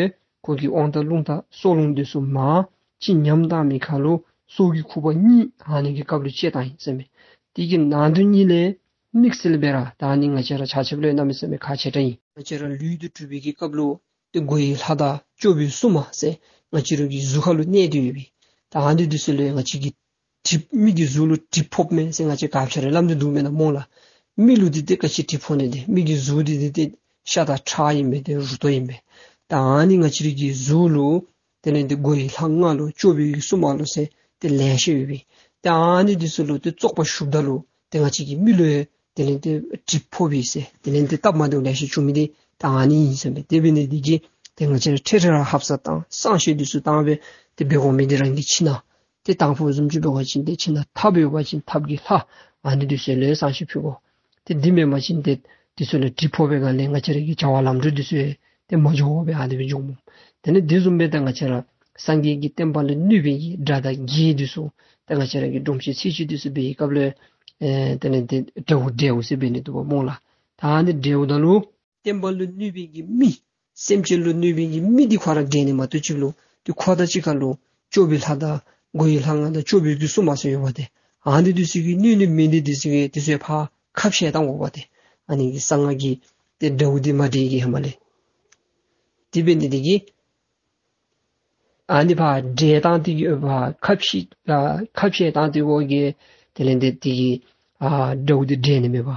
ཁོ་གི་དབང་ཐང་རླུང་རྟ་སྲོག་རླུང་འདི་ཚུ་མར་ཅིག་ཉམས་བཏང་མི་ཁར་ལུ་སྲོག་གི་ཁུ་བ་གཉིས་ཨ་ནི་གི་སྐབས་ལུ་བཅད་བཏང་ཡི་ཟེར་མས། དེ་གི་ནང་དོན་གཉིས་ལས་དམིགས་བསལ་སྦེ་ར་ད་ཨ་ནི་ང་བཅས་ར་ཆ་ཁྱབ་ལུ་གནམ་མེད་ས་མེད་ཁག་ཆེ་དྲགས་ཨིན། ང་བཅས་ར་ལུས་འདི་གྲུབ་པའི་གི་སྐབས་ལུ་ཏེ་འགོ་བའི་ལྷ་དང་སྐྱོབ་པའི་སྲུང་མ་ཟེར་ང་བཅས་ར་གི་གཟུགས་ཁར་ལུ་གནས་ཏེ་ཡོད་པས། ད་ཨ་ནི་འདི་ཚུ་ལུ་ང་བཅས་ཀྱིས་གྲིབ་མི་གི་གཟུགས་ལུ་གྲིབ་ཕོགཔ་མས་ཟེར་ང་བཅས་ག་ཅི་ར་སླབ་སྟེ་འདུག་མེན་ན་སྨོ་ལགས། མི་ལུ་འདི་ཏེ་ག་ཅི་གྲིབ་ཕོག་ནི་འདི་མི་གི་གཟུགས་འདི་འདི་ཏེ་ཤ་དང་ཁྲག་ཨིན་པས་ཏེ་རུ་ཏོ་ཨིན་པས། ད་ཨ་ནི་ང་བཅས་ར་གི་གཟུགས་ལུ་དེ་ལས་ཏེ་འགོ་བའི་ལྷ་ལྔ་ལུ་སྐྱོབ་པའི་སྲུང་མ་ལུ་ཟེར་ཏེ་ལེ་ཤ་ཡོད་པས། ད་ཨ་ནི་འདི་ཚུ་ལུ་ཏེ་བཙོག་པ་ཞུགསཔ་ད་ལུ་ཏེ་ང་བཅས་ཀྱི་མི་ལུ་ཡང་དེ་ལས་ཏེ་གྲིབ་ཕོག་པས་ཟེར་དེ་ལས་ཏེ་སྟབས་མ་བདེཝ་ལེ་ཤ་བྱུང་མི་འདི་ད་ཨ་ནི་ཨིན་ཟེར་མས། དེ་འབད་ནི་འདི་གིས་ཏེ་ང་བཅས་ར་འཕྲལ་འཕྲལ་ར་ཧབ་ས་བཏང་བསང་བཤད་འདི་ཚུ་བཏང་སྦེ་ཏེ་འབད་དགོ་མི་འདི་རང་གི་ཁྱིམ་ནང་ཏེ་དང་ཕུ་བཟུམ་ཅིག་འབད་བ་ཅིན་ཏེ་ཁྱིམ་ནང་ཐབ་ཡོད་པ་ཅིན་ཐབ་ཀྱི་ལྷ་ཨ་ནི་འདི་ཚུ་ལུ་བསང་ཞིག་ཕུལ་དགོ། ཏེ་འདི་མེན་པ་ཅིན་ཏེ་འདི་ཚུ་ལུ་གྲིབ་ཕོག་པའི་སྒང་ལས་ང་བཅས་ར་གི་བྱ་བ་ལམ་འགྲོ་འདི་ཚུ་ཡང་ཏེ་མ་འགྱོ་བར་སྦེ་ཨ་ནི་སྦེ་འགྱོཝ་སྨོ། དེ་ནི་འདི་བཟུམ་སྦེ་ད་ང་བཅས་ར་སངས་རྒྱས་ཀྱི་བསྟན་པ་ལུ་གནོད་པའི་གི་དགྲ་དང་བགེགས་འདི་ཚུ་ད་ང་བཅས་ར་གི་སྒྲོམ་གཞི་ཚེས་བཅུ་འདི་ཚུ་འབད་བའི་སྐབས་ལུ་ཨེ་དེ་ནི་ཏེ་འདྲཝ་འདྲཝ་ཟེར་འབད་ནི་འདུག་པ་སྨོ་ལགས། ད་ཨ་ནི་འདྲཝ་ད་ལུ་བསྟན་པ་ལུ་གནོད་པའི་གི་མི་ སེམས་ཅན་ལུ་གནོད་པའི་གི་མི་འདི་ཁོ་ར་འདྲེན་ནི་མ་གཏོགས་ཅིག་ལུ་ཏེ་ཁོ་དང་གཅིག་ཁར་ལུ་སྐྱོབ་པའི་ལྷ་དང་སྒོ་ཡི་ལྷ་ལྔ་དང་སྐྱོབ་པའི་གི་སྲུང་མ་ཚུ་ཡོདཔ་ཏེ། ཨ་ནི་འདི་ཚུ་གིས་གནོད་ནི་མི་འདི་འདི་ཚུ་གིས་འདི་ཚུ་ཕར་ཁ་བཤད་བཏང་དགོཔ་ཏེ། ཨ་ནི་གི་གསང་སྔགས་ཀྱི་ཏེ་དགྲ་བོ་འདི་མ་འདྲེས་ཀྱི་ཧེ་མ་ལས། དེ་འབད་ནི་འདི་གིས་ཨ་ནི་ཕར་འདྲེས་བཏང་སྟེ་གི་ཕར་ཁ་བཤད་ཨ་ཁ་བཤད་བཏང་སྟེ་གོ་གི་དེ་ལས་འདི་འདི་གིས་ཨ་དགྲ་བོ་འདི་འདྲེན་ནི་མེད་པ།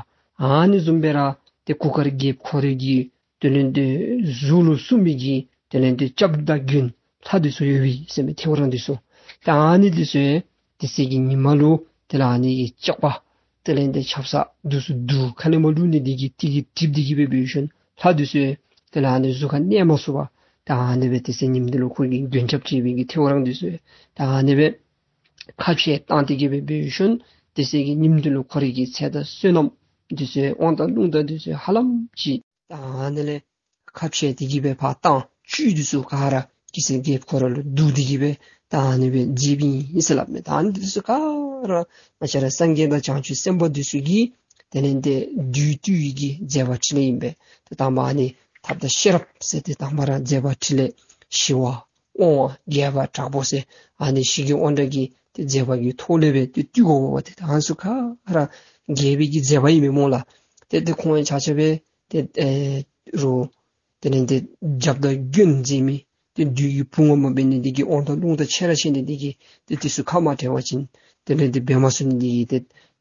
ཨ་ནི་བཟུམ་སྦེ་ར་ཏེ་གུར་དཀར་རྒྱལཔོ་ཁོ་རའི་གི་དེ་ལས་འདི་གཟུགས་ལུ་སྲུང་མི་གི་དེ་ལས་འདི་སྐྱབས་དང་མགོན་ལྷ་འདི་ཚུ་ཡོད་པས་ཟེར་མི་ཐེའུ་རང་འདི་ཚུ། ད་ཨ་ནི་འདི་ཚུ་དེ་ཚེ་གི་ཉིན་མ་ལུ་དེ་ལས་ཨ་ནི་གི་ལྕགས་པ་དེ་ལས་འདི་ཆབ་གསང་འདི་ཚུ་བསྡུ་ཁ་ལས་མར་བླུག་ནི་འདི་གིས་དེ་གི་གྲིབ་འདི་གིས་འབད་འབད་ཞིནམ་ལྷ་འདི་ཚུ་དེ་ལས་ཨ་ནི་གཟུགས་ཁར་གནས་མ་ཚུགས་པར་ད་ཨ་ནི་སྦེ་དེ་ཚེ་ཉིནམ་འདི་ལུ་ཁོ་གི་མགོན་སྐྱབས་བྱེད་པའི་གི་ཐེའུ་རང་འདི་ཚུ་ད་ཨ་ནི་སྦེ་ཁ་བཤད་བཏང་སྟེ་གི་འབད་འབད་ཞིནམ་དེ་ཚེ་གི་ཉིནམ་འདི་ལུ་ཁོ་རའི་གི་ཚེ་དང་བསོད་ནམས་འདི་ཚུ་དབང་དང་རླུང་རྟ་འདི་ཚུ་ཧ་ལམ་ཅིག་ད་ཨ་ནི་ལས་ཁ་བཤད་དེ་གི་སྦེ་ཕར་བཏང་བཅུད་འདི་ཚུ་ག་ར་གེ་སར་རྒྱལཔོ་ཁོ་ར་ལུ་བསྡུ་སྟེ་གི་སྦེ་ད་ཨ་ནི་སྦེ་མཛད་པའི་ཨིན་ཟེར་སླབ་མས། ད་ཨ་ནི་འདི་ཚུ་ག་ར་ང་བཅས་ར་སངས་རྒྱས་དང་བྱང་ཆུབ་སེམས་དཔའ་འདི་ཚུ་གིས་དེ་ལས་འདི་བསྡུས་བཏུལ་བའི་གི་མཛད་པ་འཕྲིན་ལས་ཨིན་པས། ཏེ་དང་པ་ཨ་ནི་ཐབས་དང་ཤེས་རབ་ཟེར་ཏེ་དང་པ་ར་མཛད་པ་འཕྲིན་ལས་ཞི་བ་དབང་བ་རྒྱས་པ་དྲག་པོ་ཟེར་ཨ་ནི་ཞི་རྒྱས་དབང་དྲག་གི་ཏེ་མཛད་པ་གི་ཐོག་ལས་སྦེ་ཏེ་བཏུལ་དགོ་པ་ཏེ་ད་ཨ་ནི་ཚུ་ག་ར་རྒྱས་པའི་གི་མཛད་པ་ཨིན་མས་སྨོ་ལགས། ཏེ་ཏེ་ཁོང་ཡང་ཆ་ཁྱབ་སྦེ་ཏེ་ཨེ་རུ་དེ་ལས་འདི་སྐྱབས་དང་མགོན་མཛད་མི་ཏེ་བདུད་ཀྱི་བུ་ངོ་མ་འབད་ནི་འདི་གིས་དབང་དང་རླུང་རྟ་ཆེ་ར་ཆེ་ནི་འདི་གིས་ཏེ་དེ་ཚུ་ཁ་མ་བྲལ་བ་ཅིན་དེ་ལས་འདི་འབད་མ་ཚུགས་ནི་འདི་གིས་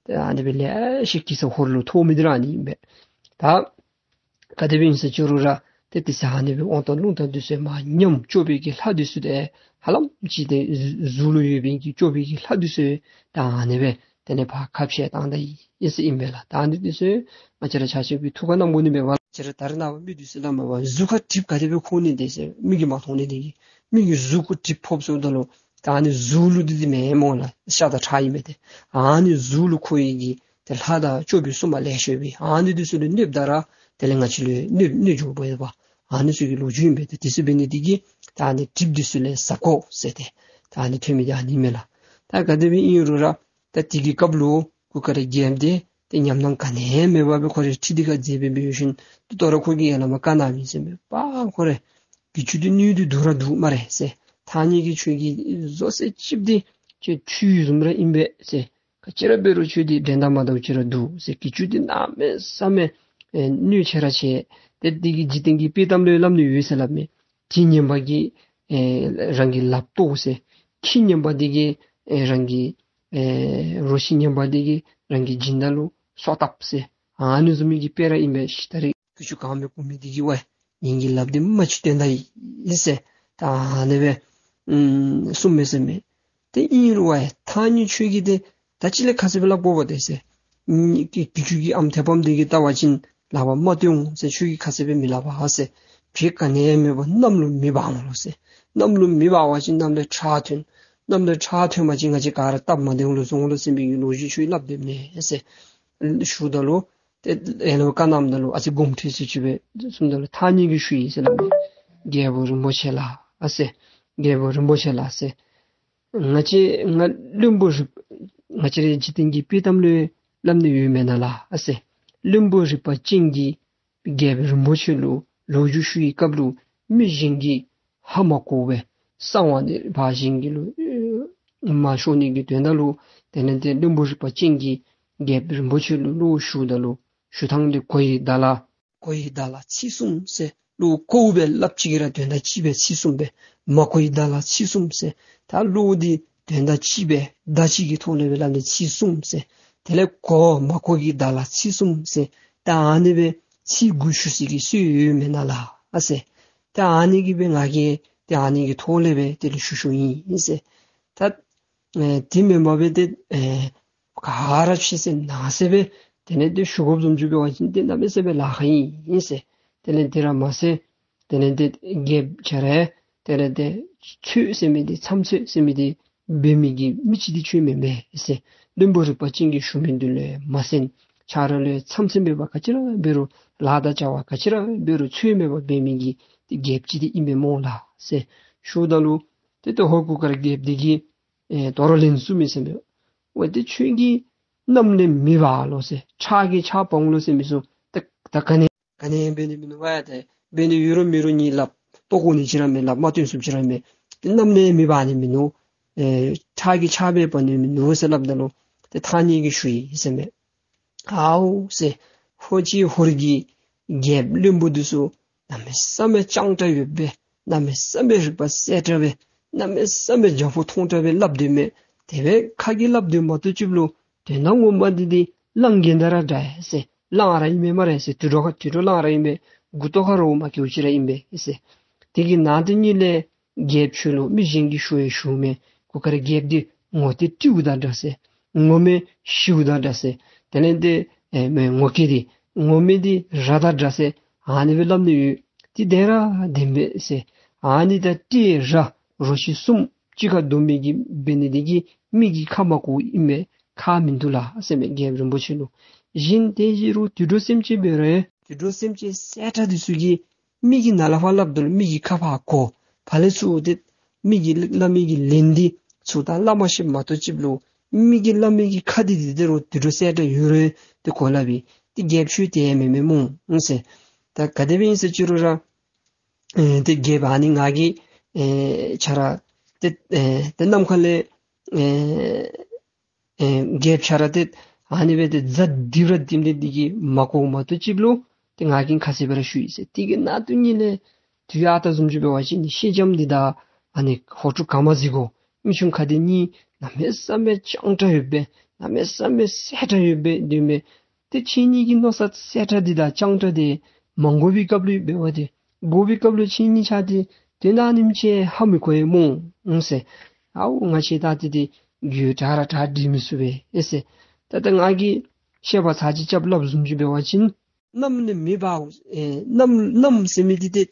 ཏེ་ཨ་ནི་སྦེ་ལེ་ཤ་གེ་སར་ཧོར་ལུ་ཐོབ་མི་འདི་ར་ཨ་ནི་ཨིན་པས། ད་ག་དེ་སྦེ་ཨིན་ཟེར་ཅི་རུང་ར་ཏེ་དེ་ཚེ་ཨ་ནི་སྦེ་དབང་དང་རླུང་རྟ་འདི་ཚུ་མར་ཉམས། སྐྱོབ་པའི་གི་ལྷ་འདི་ཚུ་ཏེ་ཧ་ལམ་ཅིག་ཏེ་གཟུགས་ལུ་ཡོད་པའི་གི་སྐྱོབ་པའི་གི་ལྷ་འདི་ཚུ་ད་ཨ་ནི་སྦེ་དེ་ལས་ཕར་ཁ་བཤད་བཏང་ད་ཡི་ཟེར་ཨིན་པས་ལགས། ད་ཨ་ནི་འདི་ཚུ་ང་བཅས་ར་ཆ་ཁྱབ་ཀྱིས་ཐུགས་ཁར་བསྣམ་དགོ་ནི་མས་པ་ལགས། ང་བཅས་ར་ད་རེས་ནངས་པ་མི་འདི་ཚུ་ལ་མ་པ་གཟུགས་ཁར་གྲིབ་ག་དེ་སྦེ་ཁུག་ནི་འདི་ཟེར་མིག་གིས་མ་མཐོང་ནི་འདི་གིས་མི་གི་གཟུགས་ཁར་གྲིབ་ཕོགཔ་ཟེརཝ་ད་ལུ་ད་ཨ་ནི་གཟུགས་ལུ་འདི་འདི་མེན་སྨོ་ལགས། ཤ་དང་ཁྲག་ཨིན་མས་ཏེ། ཨ་ནི་གཟུགས་ལུ་ཁུག་པའི་གི་ཏེ་ལྷ་དང་སྐྱོབ་པའི་སྲུང་མ་ལེ་ཤ་ཡོད་པས། ཨ་ནི་འདི་ཚུ་ལུ་གནོདཔ་ད་ར་དེ་ལས་ང་བཅས་ལུ་གནོད་གནོད་འགྱོཝ་ཨིན་པས། ཨ་ནི་ཚུ་གི་ལོ་རྒྱུས་ཨིན་པས། ཏེ་དེ་ཚུ་འབད་ནི་འདི་གིས་ད་ཨ་ནི་གྲིབ་འདི་ཚུ་ལས་གཟབ་དགོ་ཟེར་ཏེ་ད་ཨ་ནི་ཐོན་མི་འདི་ཨ་ནི་མས་ལགས། ད་ག་དེ་སྦེ་ཨིན་རུང་ར་ད་དེ་གི་སྐབས་ལུ་གུར་དཀར་རྒྱལཔོ་འདི་ཏེ་ཉམས་སྣང་ག་ནི་ཡང་མེད་པར་སྦེ་ཁོ་རའི་ཁྲི་འདི་ཁར་མཛེས་སྦེ་འབད་ཞིནམ་ཏེ་དོ་རུང་ཁོ་གིས་ཡར་ལས་མར་བཀའ་གནངམ་ཨིན་ཟེར་མས་པ། ཁོ་ར་གི་ཁྱོད་འདི་སྣོད་འདི་སྡུག་ར་སྡུག་སྨ་རེ་ཟེར། ཐང་རྙེད་ཀྱི་ཁྱོད་ཀྱི་བཟོ་ཟེར་ཅིག་འདི་ཁྱོད་ཁྱོད་བཟུམ་ར་ཨིན་པས་ཟེར། ག་ཅི་ར་འབད་རུང་ཁྱོད་འདི་འགྲན་ཟླ་མ་འདྲཝ་ཅིག་ར་འདུག་ཟེར། གི་ཁྱོད་འདི་གནམ་མེད་ས་མེད་ཨེ་སྣོད་ཆེ་ར་ཆེ། ཏེ་འདི་གིས་འཇིག་རྟེན་གྱི་དཔྱེ་གཏམ་ལུ་སླབ་ནི་ཡོད་ཟེར་སླབ་མས། གྲི་ངན་པ་གིས་ཨེ་རང་གི་ལགཔ་བཏོག་ཟེར། ཁྱི་ངན་པ་འདི་གིས་ཨེ་རང་གི་ཨེ་རོ་ཁྱི་ངན་པ་འདི་གིས་རང་གི་སྦྱིན་བདག་ལུ་སོ་བཏབ་ཟེར། ཨ་ནི་བཟུམ་མའི་གི་དཔེ་ར་ཨིན་པས། ཤི་ད་རེས་གི་ཁྱོད་གང་མི་གོ་མི་འདི་གིས་ཝའི་ངེ་གི་ལགཔ་འདི་མ་ཅིག་བཏོན་ད་ཡི་ཟེར། ད་ཨ་ནི་སྦེ་ཨམ་གསུངམ་མས་ཟེར་མས། ཏེ་ཨིན་རུང་ཝའི་ཐང་རྙེད་ཁྱོད་ཀྱིས་ཏེ་ད་ཅི་ལས་ཁ་གསལ་སྦེ་སླབ་དགོཔ་ཏེ་ཟེར། གི་གི་ཁྱོད་ཀྱི་ཨམ་ཐེ་པམ་འདི་གིས་བལྟ་བ་ཅིན་ལག་པར་མ་བཏོན་འོང་ཟེར། ཁྱོད་ཀྱིས་ཁ་གསལ་སྦེ་མི་སླབ་པ་ཟེར། བྱེད་ག་ནི་ཡང་མེད་པར་གནམ་ལུ་མེ་འབར་འོང་ལོ་ཟེར། གནམ་ལུ་མེ་འབར་བ་ཅིན་གནམ་ལས་ཁྲག་ཐོན། གནམ་ལས་ཁྲག་ཐོན་པ་ཅིན་ང་བཅས་ག་ར་སྟབས་མ་བདེཝ་ལུ་སོང་འོང་ལོ་ཟེར་མི་གི་ལོ་རྒྱུས་ཁྱོད་ཀྱིས་སླབ་སྡོདཔ་མས་ཟེར་ཞུཝ་ད་ལུ་ཏེ་ཡར་ལས་བཀའ་གནངམ་ད་ལུ་ཨ་ཙི་དགོངསམ་ཁྲེལ་སུ་ཅིག་སྦེ་གསུངམ་ད་ལུ་ཐང་རྙེད་ཀྱིས་ཞུ་ཡི་ཟེར་སླབ་མས། རྒྱལ་པོ་རིན་པོ་ཆེ་ལགས་ཨ་ཟེར། རྒྱལ་པོ་རིན་པོ་ཆེ་ལགས་ཟེར། ང་བཅས་ང་བློན་པོ་རི་ང་བཅས་རའི་འཇིག་རྟེན་གྱི་དཔྱེ་གཏམ་ལུ་སླབ་ནི་ཡོད་མེན་ན་ལགས་ཨ་ཟེར། བློན་པོ་རིག་པ་ཅན་གྱིས་རྒྱལཔོ་རིན་པོ་ཆེ་ལུ་ལོ་རྒྱུས་ཞུ་བའི་སྐབས་ལུ་མི་གཞན་གྱིས་ཧ་མ་གོ་བས། གསང་བ་འདི་ཕར་གཞན་གྱི་ལུ་མ་ཤོར་ནི་གི་དོན་དག་ལུ་དེ་ལས་ཏེ་བློན་པོ་རིག་པ་ཅན་གྱིས་རྒྱལཔོ་རིན་པོ་ཆེ་ལུ་བློ་ཞུཝ་ད་ལུ་ཞུ་ཐངས་འདི་གོ་ཡི་བརྡ་ལ་གོ་ཡི་བརྡ་ལ་ཚིག་གསུམ་ཟེར། བློ་གོཝ་སྦེ་སླབ་ཅི་གི་ར་དོན་དག་གཅིག་སྦེ་ཚིག་གསུམ་སྦེ། མ་གོ་ཡི་བརྡ་ལ་ཚིག་གསུམ་ཟེར། ད་བློ་འདི་དོན་དག་གཅིག་སྦེ་བརྡ་གཅིག་གི་ཐོག་ལས་སྦེ་སླབ་ནི་ཚིག་གསུམ་ཟེར། དེ་ལས་གོ་མ་གོ་ཡི་བརྡ་ལ་ཚིག་གསུམ་ཟེར། ད་ཨ་ནི་སྦེ་ཚིག་དགུ་ཞུ་སའི་གི་སྲོལ་ཡོད་མེན་ན་ལགས་ཨ་ཟེར། ད་ཨ་ནི་གིས་སྦེ་ང་གིས་ཏེ་ཨ་ནི་གི་ཐོག་ལས་སྦེ་དེ་ལུ་ཞུ་ཞུཝ་ཨིན་ཟེར། ད་ཨེ་དེ་མེན་པར་སྦེ་ཏེ་ཨེ་ག་ར་ཕྱི་གསལ་ནང་གསལ་སྦེ་དེ་ལས་ཏེ་ཞུ་དགོཔ་བཟུམ་ཅིག་འབད་བ་ཅིན་ཏེ་གནམ་མེད་ས་མེད་ལཱ་ཁག་ཨིན་ཟེར། དེ་ལས་དེ་ར་མ་ཚད་དེ་ལས་ཏེ་རྒྱལཔོ་ཁྱོད་ར་དེ་ལས་ཏེ་ཚོད་ཟེར་མི་འདི་མཚམས་ཚོད་ཟེར་མི་འདི་འབད་མི་གི་མི་ཅིག་འདི་ཁྱོད་མེན་པས་ཟེར། བློན་པོ་རིག་པ་ཅན་གྱིས་ཞུ་མི་འདི་ལུ་མ་གསན། ཁྱོད་ར་ལུ་མཚམས་ཚོད་མེད་པར་ག་ཅི་ར་འབད་རུང་ལཱ་དང་བྱ་བ་ག་ཅི་ར་འབད་རུང་ཚོད་མེད་པར་འབད་མི་གི་ཏེ་རྒྱལཔོ་ཅིག་འདི་ཨིན་པས་སྨོ་ལགས་ཟེར་ཞུཝ་ད་ལུ་ཏེ་ཏེ་ཧོར་གུར་དཀར་རྒྱལཔོ་འདི་གིས་ཨེ་དོ་རུང་ལན་གསུངམ་མས་ཟེར་མས། འོ་ཏེ་ཁྱོད་ཀྱིས་གནམ་ལས་མེ་འབར་ལོ་ཟེར། ཁྲག་གིས་ཆརཔ་འོང་ལོ་ཟེར་མི་ཚུ་ད་ད་ག་ནི་ག་ནི་འབད་ནི་མིན་ནུག་པ། ཏེ་ འབད་ནི་ཡོད་རུང་མེད་རུང་གཉིད་སླབ། ལྟོ་གོ་ནི་ཅིག་ར་མེད་སླབ། མ་བཏོན་ཚུགསཔ་ཅིག་ར་མེད། ཏེ་གནམ་ལས་མེ་འབར་ནི་མིན་ནུག། ཨེ་ཁྲག་གི་ཆརཔ་འབབ་ནི་མིན་ནུག་ཟེར་སླབ་ད་ལུ་ཏེ་ཐང་རྙེད་ཀྱིས་ཞུ་ཡི་ཟེར་མས། ཨའུ་ཟེར། ཧོར་གྱི་ཧོར་གྱི་རྒྱལཔོ་བློན་པོ་འདི་ཚུ་གནམ་མེད་ས་མེད་སྤྱང་དྲགས་ཡོདཔ་སྦེ་གནམ་མེད་ས་མེད་རིག་པ་གསལ་དྲགས་སྦེ་གནམ་མེད་ས་མེད་རྒྱ་སྦོམ་མཐོང་དྲགས་སྦེ་སླབ་སྡོད་མས། དེ་སྦེ་ཁ་གིས་སླབ་སྡོད་མ་གཏོགས་ཅིག་ལུ་དོན་དག་ངོ་མ་འདི་འདི་གླང་གིས་འདྲ་ར་འདྲ་ཟེར། གླང་ར་ཨིན་མས་སྨ་རེ་ཟེར། དུད་འགྲོ་ཁ་དུད་འགྲོ་གླང་ར་ཨིན་མས། མགུ་ཏོ་ཁ་ར་འོ་མ་ཀེའུ་ཅིག་ར་ཨིན་པས་ཟེར། དེ་གི་ནང་དེ་ཉིད་ལས་རྒྱལཔོ་ཁྱོད་ལུ་མི་གཞན་གྱིས་ཞུ་ཡང་ཞུཝ་མེད། གུར་དཀར་རྒྱལཔོ་འདི་ངོ་ཏེ་སྤྲེའུ་དང་འདྲ་ཟེར། ངོ་མེད་ཤིཝ་དང་འདྲ་ཟེར། དེ་ལས་ཏེ་ཨེ་མེ་ངོ་སྐལ་འདི་ངོ་མེད་འདི་ར་དང་འདྲ་ཟེར། ཨ་ནི་སྦེ་སླབ་ནི་ཡོད། དེ་བདེན་ར་བདེན་པས་ཟེར། ཨ་ནི་ད་སྤྲེའུ་ར་རོ་ཁྱི་གསུམ་གཅིག་ཁར་སྡོམ་མི་གི་འབད་ནི་དེ་གིས་མི་གི་ཁ་མ་གོཝ་ཨིན་མས། ཁག་མིན་འདུག་ལགས་ཟེར་མས་རྒྱལཔོ་རིན་པོ་ཆེ་ལུ། གཞན་དེ་བཞིན་རུང་དུད་འགྲོ་སེམས་ཅན་འབད་རུང་དུད་འགྲོ་སེམས་ཅན་གསལ་དྲགས་འདི་ཚུ་གིས་མི་གིས་ནཱ་ལས་ཕར་སླབ་ད་ལུ་མི་གི་ཁ་ཕར་གོ། ཕར་ལས་ཚུར་ཏེ་མི་གིས་སླབ་མི་གི་ལན་འདི་ཚུར་ད་སླབ་མ་ཤེསཔ་མ་གཏོགས་ཅིག་ལུ་མི་གིས་སླབ་མི་གི་ཁ་འདི་འདི་དེ་རུང་དུད་འགྲོ་གསལ་དྲགས་ཡོད་རུང་ཏེ་གོ་སླབ་ཨིན། ཏེ་རྒྱལཔོ་ཁྱོད་དེ་མེན་མས་སྨོ་ཟེར། ད་ག་དེ་སྦེ་ཨིན་ཟེར་ཅི་རུང་ར་ཨེ་ཏེ་རྒྱལཔོ་ཨ་ནི་ང་གིས་ཨེ་ཁྱོད་ར་ཏེ་ཨེ་ཏེ་ནམ་མཁའ་ལས་ཨེ་ཨེ་རྒྱལཔོ་ཁྱོད་ར་ཏེ་ཨ་ནི་སྦེ་ཏེ་གཟའ་འདི་ར་འདི་མི་འདི་གིས་མ་གོཝ་མ་གཏོགས་ཅིག་ལུ་ཏེ་ང་གིས་ཁ་གསལ་སྦེ་ར་ཞུ་ཡི་ཟེར། དེ་གི་ནང་དོན་ཉིད་ལས་དུས་ཨ་རྟག་བཟུམ་ཅིག་འབད་བ་ཅིན་ཤེལ་ལྕམ་འདི་དང་ཨ་ནི་ཧོར་ཕྲུག་ག་མ་གཟིག་གོ་མི་ཆུང་ཁ་འདི་གཉིས་གནམ་མེད་ས་མེད་སྤྱང་དྲགས་ཡོདཔ་སྦེ་གནམ་མེད་ས་མེད་གསལ་དྲགས་ཡོདཔ་སྦེ་སྡོད་མི་ཏེ་ཁྱེད་གཉིས་ཀྱི་མནོ་བསམ་གསལ་དྲགས་འདི་དང་སྤྱང་དྲགས་འདི་མ་གོ་བའི་སྐབས་ལུ་འབད་བ་ཏེ་གོ་བའི་སྐབས་ལུ་ཁྱེད་གཉིས་ཆ་འདི་དོན་དག་ཨ་ནེམ་ཅིག་ཧ་མི་གོ་ཡི་སྨོ་ཟེར། ཨའུ་ང་ཁྱེད་དང་འདི་འདི་རྒྱུད་དྲག་ར་དྲག་འདྲིས་མི་ཚུགས་པས་ཨེ་ཟེར། ད་ལྟོ་ང་གིས་བཤད་པ་ཚར་གཅིག་རྐྱབ་སླབ་བཟུམ་ཅིག་འབད་བ་ཅིན་གནམ་ལས་མེ་འབར་ཨེ་གནམ་གནམ་ཟེར་མི་འདི་ཏེ་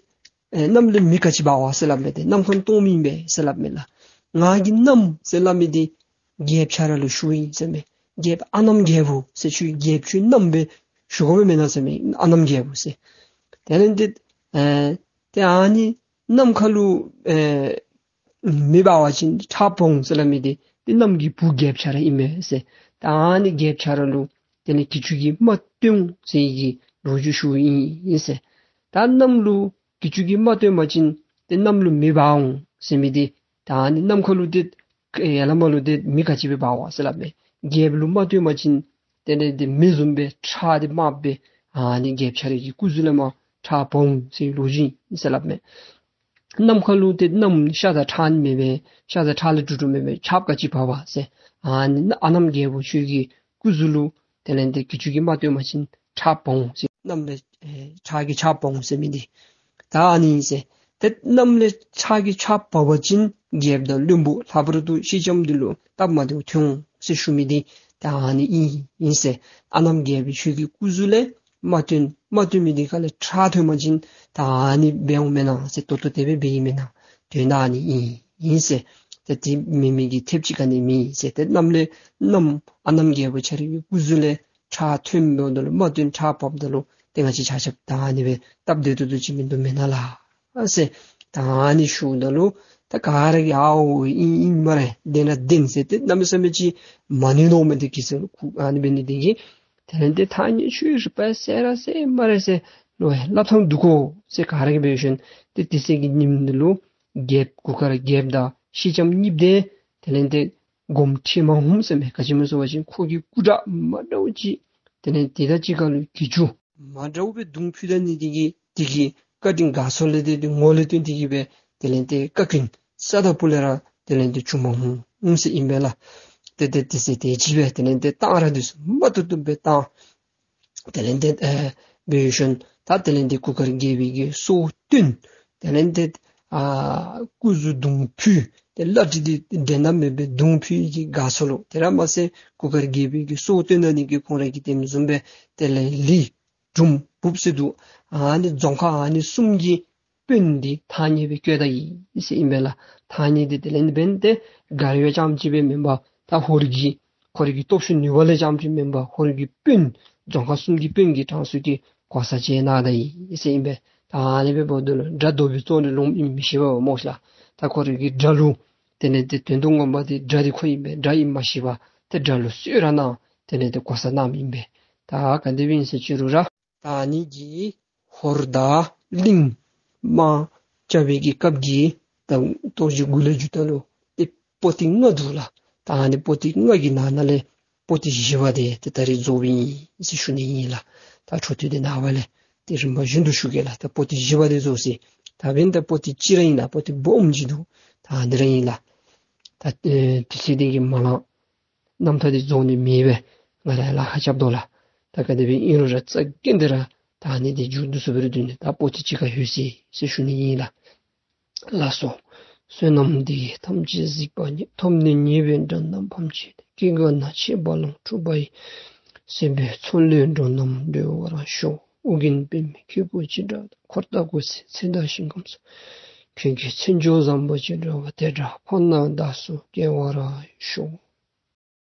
ཨེ་གནམ་ལས་མེ་ག་ཅི་འབར་བ་ཟེར་སླབ་མས། ཏེ་གནམ་ཁར་སྟོང་མི་ཨིན་པས་ཟེར་སླབ་མས་ལགས། ང་གིས་གནམ་ཟེར་སླབ་མི་འདི་རྒྱལཔོ་ཁྱོད་ར་ལུ་ཞུཝ་ཨིན་ཟེར་མས། རྒྱལཔོ་ཨ་གནམ་རྒྱལ་པོ་ཟེར་ཁྱོད་རྒྱལཔོ་ཁྱོད་གནམ་སྦེ་ཞུ་དགོ་པས་མེན་ན་ཟེར་མས། ཨ་གནམ་རྒྱལ་པོ་ཟེར། དེ་ལས་ཏེ་ཨེ་ཏེ་ཨ་ནི་གནམ་ཁ་ལུ་ཨེ་མེ་འབར་བ་ཅིན་ཁྲག་འབབ་འོང་ཟེར་སླབ་མི་འདི་ཏེ་གནམ་གྱི་བུ་རྒྱལཔོ་ཁྱོད་ར་ཨིན་མས་ཟེར། ད་ཨ་ནི་རྒྱལཔོ་ཁྱོད་ར་ལུ་དེ་ལས་གྱི་ཅུང་གིས་མ་བཏོན་ཟེར་གྱི་ལོ་རྒྱུས་ཞུཝ་ཨིན་ཟེར། ད་གནམ་ལུ་གྱི་ཅུང་གིས་མ་བཏོན་པ་ཅིན་ཏེ་གནམ་ལུ་མེ་འབར་འོང་ཟེར་མི་འདི་ད་ཨ་ནི་གནམ་ཁ་ལུ་ཏེ་ཡར་ལས་མར་ལུ་ཏེ་མེ་ག་ཅི་སྦེ་འབར་བ་ཟེར་སླབ་མས། རྒྱལཔོ་ལུ་མ་བཏོན་པ་ཅིན་དེ་ལས་ཏེ་མེ་བཟུམ་སྦེ་ཁྲག་འདི་དམརཔོ་སྦེ་ཨ་ནི་རྒྱལཔོ་ཁྱོད་ར་གི་སྐུ་གཟུགས་ལས་མར་ཁྲག་འབབ་འོང་ཟེར་ལོ་རྒྱུས་ཨིན་ཟེར་སླབ་མས། གནམ་ཁ་ལུ་ཏེ་གནམ་ཤ་དང་ཁྲག་ནི་མེད་པས། ཤ་དང་ཁྲག་ལས་གྲུབ་གྲུབ་མེད་པས། ཁྲགཔ་ག་ཅི་འབབ་པ་ཟེར། ཨ་ནི་ཨ་གནམ་རྒྱལ་པོ་ཁྱོད་ཀྱི་སྐུ་གཟུགས་ལུ་དེ་ལས་ཏེ་གྱི་ཅུང་གིས་མ་བཏོན་པ་ཅིན་ཁྲགཔ་འབབ་འོང་ཟེར། གནམ་ལས་ཨེ་ཁྲག་གི་ཆརཔ་འབབ་འོང་ཟེར་མི་འདི་ད་ཨ་ནི་ཨིན་ཟེར། ཏེ་གནམ་ལས་ཁྲག་གི་ཆརཔ་འབབ་པ་ཅིན་རྒྱལཔོ་དང་བློན་པོ་ལྷག་པར་དུ་ཤེལ་ལྕམ་འདི་ལུ་སྟབས་མ་བདེཝ་ཐོན་འོང་ཟེར་ཞུ་མི་འདི་ད་ཨ་ནི་ཨིན་ཨིན་ཟེར། ཨ་གནམ་རྒྱལ་པོ་ཁྱོད་ཀྱི་སྐུ་གཟུགས་ལས་མ་བཏོན་མ་བཏོན་མི་འདི་ཁ་ལས་ཁྲག་ཐོན་པ་ཅིན་ད་ཨ་ནི་འབད་འོང་མེན་ན་ཟེར། ད་ལྟོ་དེ་སྦེ་འབད་ཡི་མེན་ན། དོན་དག་ཨ་ནི་ཨིན་ཨིན་ཟེར། ཏེ་དེ་མེན་མི་གི་ཐེབས་ཅིག་ག་ནི་མེད་ཟེར། ཏེ་གནམ་ལས་གནམ་ཨ་གནམ་རྒྱལ་པོ་ཁྱོད་ར་གི་སྐུ་གཟུགས་ལས་ཁྲག་ཐོན་འབདཝ་ད་ལུ་མ་བཏོན་ཁྲགཔ་འབབ་ད་ལུ་ཏེ་ང་བཅས་ཆ་ཁྱབ་ད་ཨ་ནི་སྦེ་སྟབས་བདེ་ཏོག་ཏོ་ཅིག་མིན་འདུག་མེན་ན་ལགས་ཟེར། ད་ཨ་ནི་ཞུཝ་ད་ལུ་ད་ག་ར་གིས་ཨའོ་ཨིན་ཨིན་སྨ་རེ་བདེན་ར་བདེན་ཟེར་ཏེ་གནམ་མེད་ས་མེད་ཅིག་མ་ནུས་ནུག་མས། ཏེ་གི་ཟེར་ཁུ་ཨ་ནི་འབད་ནི་དེ་གིས་དེ་ལས་ཏེ་ཐང་རྙེད་ཁྱོད་རིག་པ་གསལ་ར་གསལ་སྨ་རེ་ཟེར་ལོ་སླབ་ཐངས་འདུག་གོ་ཟེར་ག་ར་གིས་འབད་ཞིནམ་ཏེ་དེ་ཚེ་གི་ཉིནམ་འདི་ལུ་རྒྱལཔོ་གུར་དཀར་རྒྱལཔོ་དང་ཤེལ་ལྕམ་གཉིསཔོ་དེ་དེ་ལས་ཏེ་སྒོམ་ཁྲི་མ་ཧུམ་ཟེར་མས། ག་ཅི་སྨོ་ཟེར་བ་ཅིན་ཁོ་གི་སྐུ་འདྲ་མ་འདྲཝ་ཅིག་དེ་ལས་ཏེ་ད་ཅི་ག་ལུ་གྱི་ཅུང་མ་འདྲཝ་སྦེ་མདུང་ཕུད་ད་ནི་དེ་གིས་དེ་གིས་བཀའ་དྲིན་དགའ་ཚོར་ལས་ཏེ་ངོ་ལས་བརྟེན་དེ་གིས་སྦེ་དེ་ལས་ཏེ་བཀའ་བཀྱོན་ས་དང་ཕུ་ལས་ར་དེ་ལས་ཏེ་ཅུང་མ་ཧུམ་ཧུམ་ཟེར་ཨིན་པས་ལགས། ཏེ་ཏེ་དེ་ཚེ་དེ་ཅིག་སྦེ་དེ་ལས་ཏེ་གཏང་རག་འདི་ཚུ་མ་ཐུབ་ཐུབ་སྦེ་བཏང་། དེ་ལས་ཏེ་ཨེ་འབད་ཞིནམ་ད་དེ་ལས་ཏེ་གུར་དཀར་རྒྱལ་པོའི་གི་སྲོག་བཏོན། དེ་ལས་ཏེ་ཨ་སྐུ་གཟུགས་མདུང་ཕུད། ཏེ་བླ་བྲེ་འདི་འགྲན་ཟླ་མེད་པའི་མདུང་ཕུད་ཀྱི་དགའ་ཚོར་ལུ། དེ་ར་མ་ཚད་གུར་དཀར་རྒྱལ་པོའི་གི་སྲོག་བཏོན་ད་ནི་གི་ཁོང་ར་གི་དེ་བཟུམ་སྦེ་དེ་ལས་ལི་དྲུམ་འབུཔ་ཟེར་འདུག། ཨ་ནི་རྫོང་ཁག་ཨ་ནི་གསུམ་གྱི་དཔོན་འདི་ཐང་རྙེད་སྦེ་བསྐོས་ད་ཡི་ཟེར་ཨིན་པས་ལགས། ཐང་རྙེད་འདི་དེ་ལས་འབད་ནི་དེ་ག་ར་ཡོད་རྐྱངམ་ཅིག་སྦེ་མེན་པར་ད་ཧོར་གྱི་ཁོ་རའི་གི་སྟོབས་ཤུགས་ནུས་པ་ལས་རྐྱངམ་ཅིག་མེན་པར་ཧོར་གྱི་དཔོན་རྫོང་ཁག་གསུམ་གྱི་དཔོན་གྱི་གྲངས་སུ་གི་གོ་ས་བཅད་གནང་ད་ཡི་ཟེར་ཨིན་པས། ད་ཨ་ནི་སྦེ་འབདཝ་ད་ལུ་དགྲ་བཟློག་པའི་གཙོ་ལས་ལོང་ཨིནམ་མི་ཤེས་པས་སྨོ་ཤ་ལགས། ད་ཁོ་རའི་གི་དགྲ་ལུ་དེ་ལས་ཏེ་དོན་དུ་ངོ་མ་འདི་དགྲ་འདི་ཁོ་ཨིན་པས། དགྲ་ཨིནམ་མ་ཤེས་པར་ཏེ་དགྲ་ལུ་གསོལ་རས་གནང་དེ་ལས་ཏེ་གོ་ས་གནངམ་ཨིན་པས། ད་ག་དེ་སྦེ་ཨིན་ཟེར་ཅི་རུང་ར་ད་ཨ་ནི་གི་ཧོར་དང་ གླིང་དམག་རྐྱབ་པའི་གི་སྐབས་ཀྱི་ད་རྟོགས་བརྗོད་མགུ་ལས་མཇུག་ལྟ་ལུ་ཏེ་པོ་ཏི་ལྔ་འདུག་ལགས། ད་ཨ་ནི་པོ་ཏི་ལྔ་གི་ནང་ན་ལས་པོ་ཏི་བཞི་པ་དེ་ཏེ་ད་རིས་རྫོགསཔ་ཨིན་ཟེར་ཞུ་ནི་ཨིན་ལགས། ད་འཕྲོ་མཐུད་དེ་ནངས་པ་ལས་ཏེ་རིམ་པ་བཞིན་དུ་ཞུ་གེ་ལགས། ད་པོ་ཏི་བཞི་པ་དེ་རྫོགས་ཅི། ད་འབདན་ད་པོ་ཏི་གཅིག་ར་ཨིན་ལགས། པོ་ཏི་སྦོམ་ཅིག་འདུག། ད་ཨ་ནི་ར་ཨིན་ལགས། ད་ཨེ་དུས་ཚོད་འདི་གིས་མ་ལང་རྣམ་ཐར་འདི་རྫོགས་ནི་མེད་པས། ང་ར་ལཱ་ཁག་རྐྱབ་དོ་ལགས། ད་ག་དེ་སྦེ་ཨིན་རུང་ར་རྩ་འགེངས་ཏེ་ར་ད་ཨ་ནི་འདི་མཇུག་བསྡུ་ཚུགས་པར་འདུག་ནི། ད་པོ་ཏི་གཅིག་ཁར་ལྷོད་ཅི་ཟེར་ཞུ་ནི་ཨིན་ལགས། ལགས་སོ། བསོད་ནམས་འདི་ཡིས་ཐམས་ཅད་གཟིགས་པ་ཉིད། ཐོབ་ནས་ཉེས་པའི་དགྲ་རྣམས་ཕམ་བྱས་ཏེ། སྐྱེ་རྒ་ན་འཆིའི་རྦ་ཀློང་འཁྲུགས་པ་ཡི། སྲིད་པའི་མཚོ་ལས་འགྲོ་རྣམས་སྒྲོལ་བར་ཤོག། ཨོ་རྒྱན་པདྨའི་སྐྱེས་བུ་ཅི་འདྲ་དང་། འཁོར་དང་སྒོ་གསུམ་ཚེ་དང་ཞིང་ཁམས་སོགས། ཁྱེད་ཀྱི་མཚན་མཆོག་བཟང་པོ་ཅི་འདྲ་བ། དེ་འདྲ་ཕ་ན་བདག་སོགས་སྐྱེ་བར་ཤོག།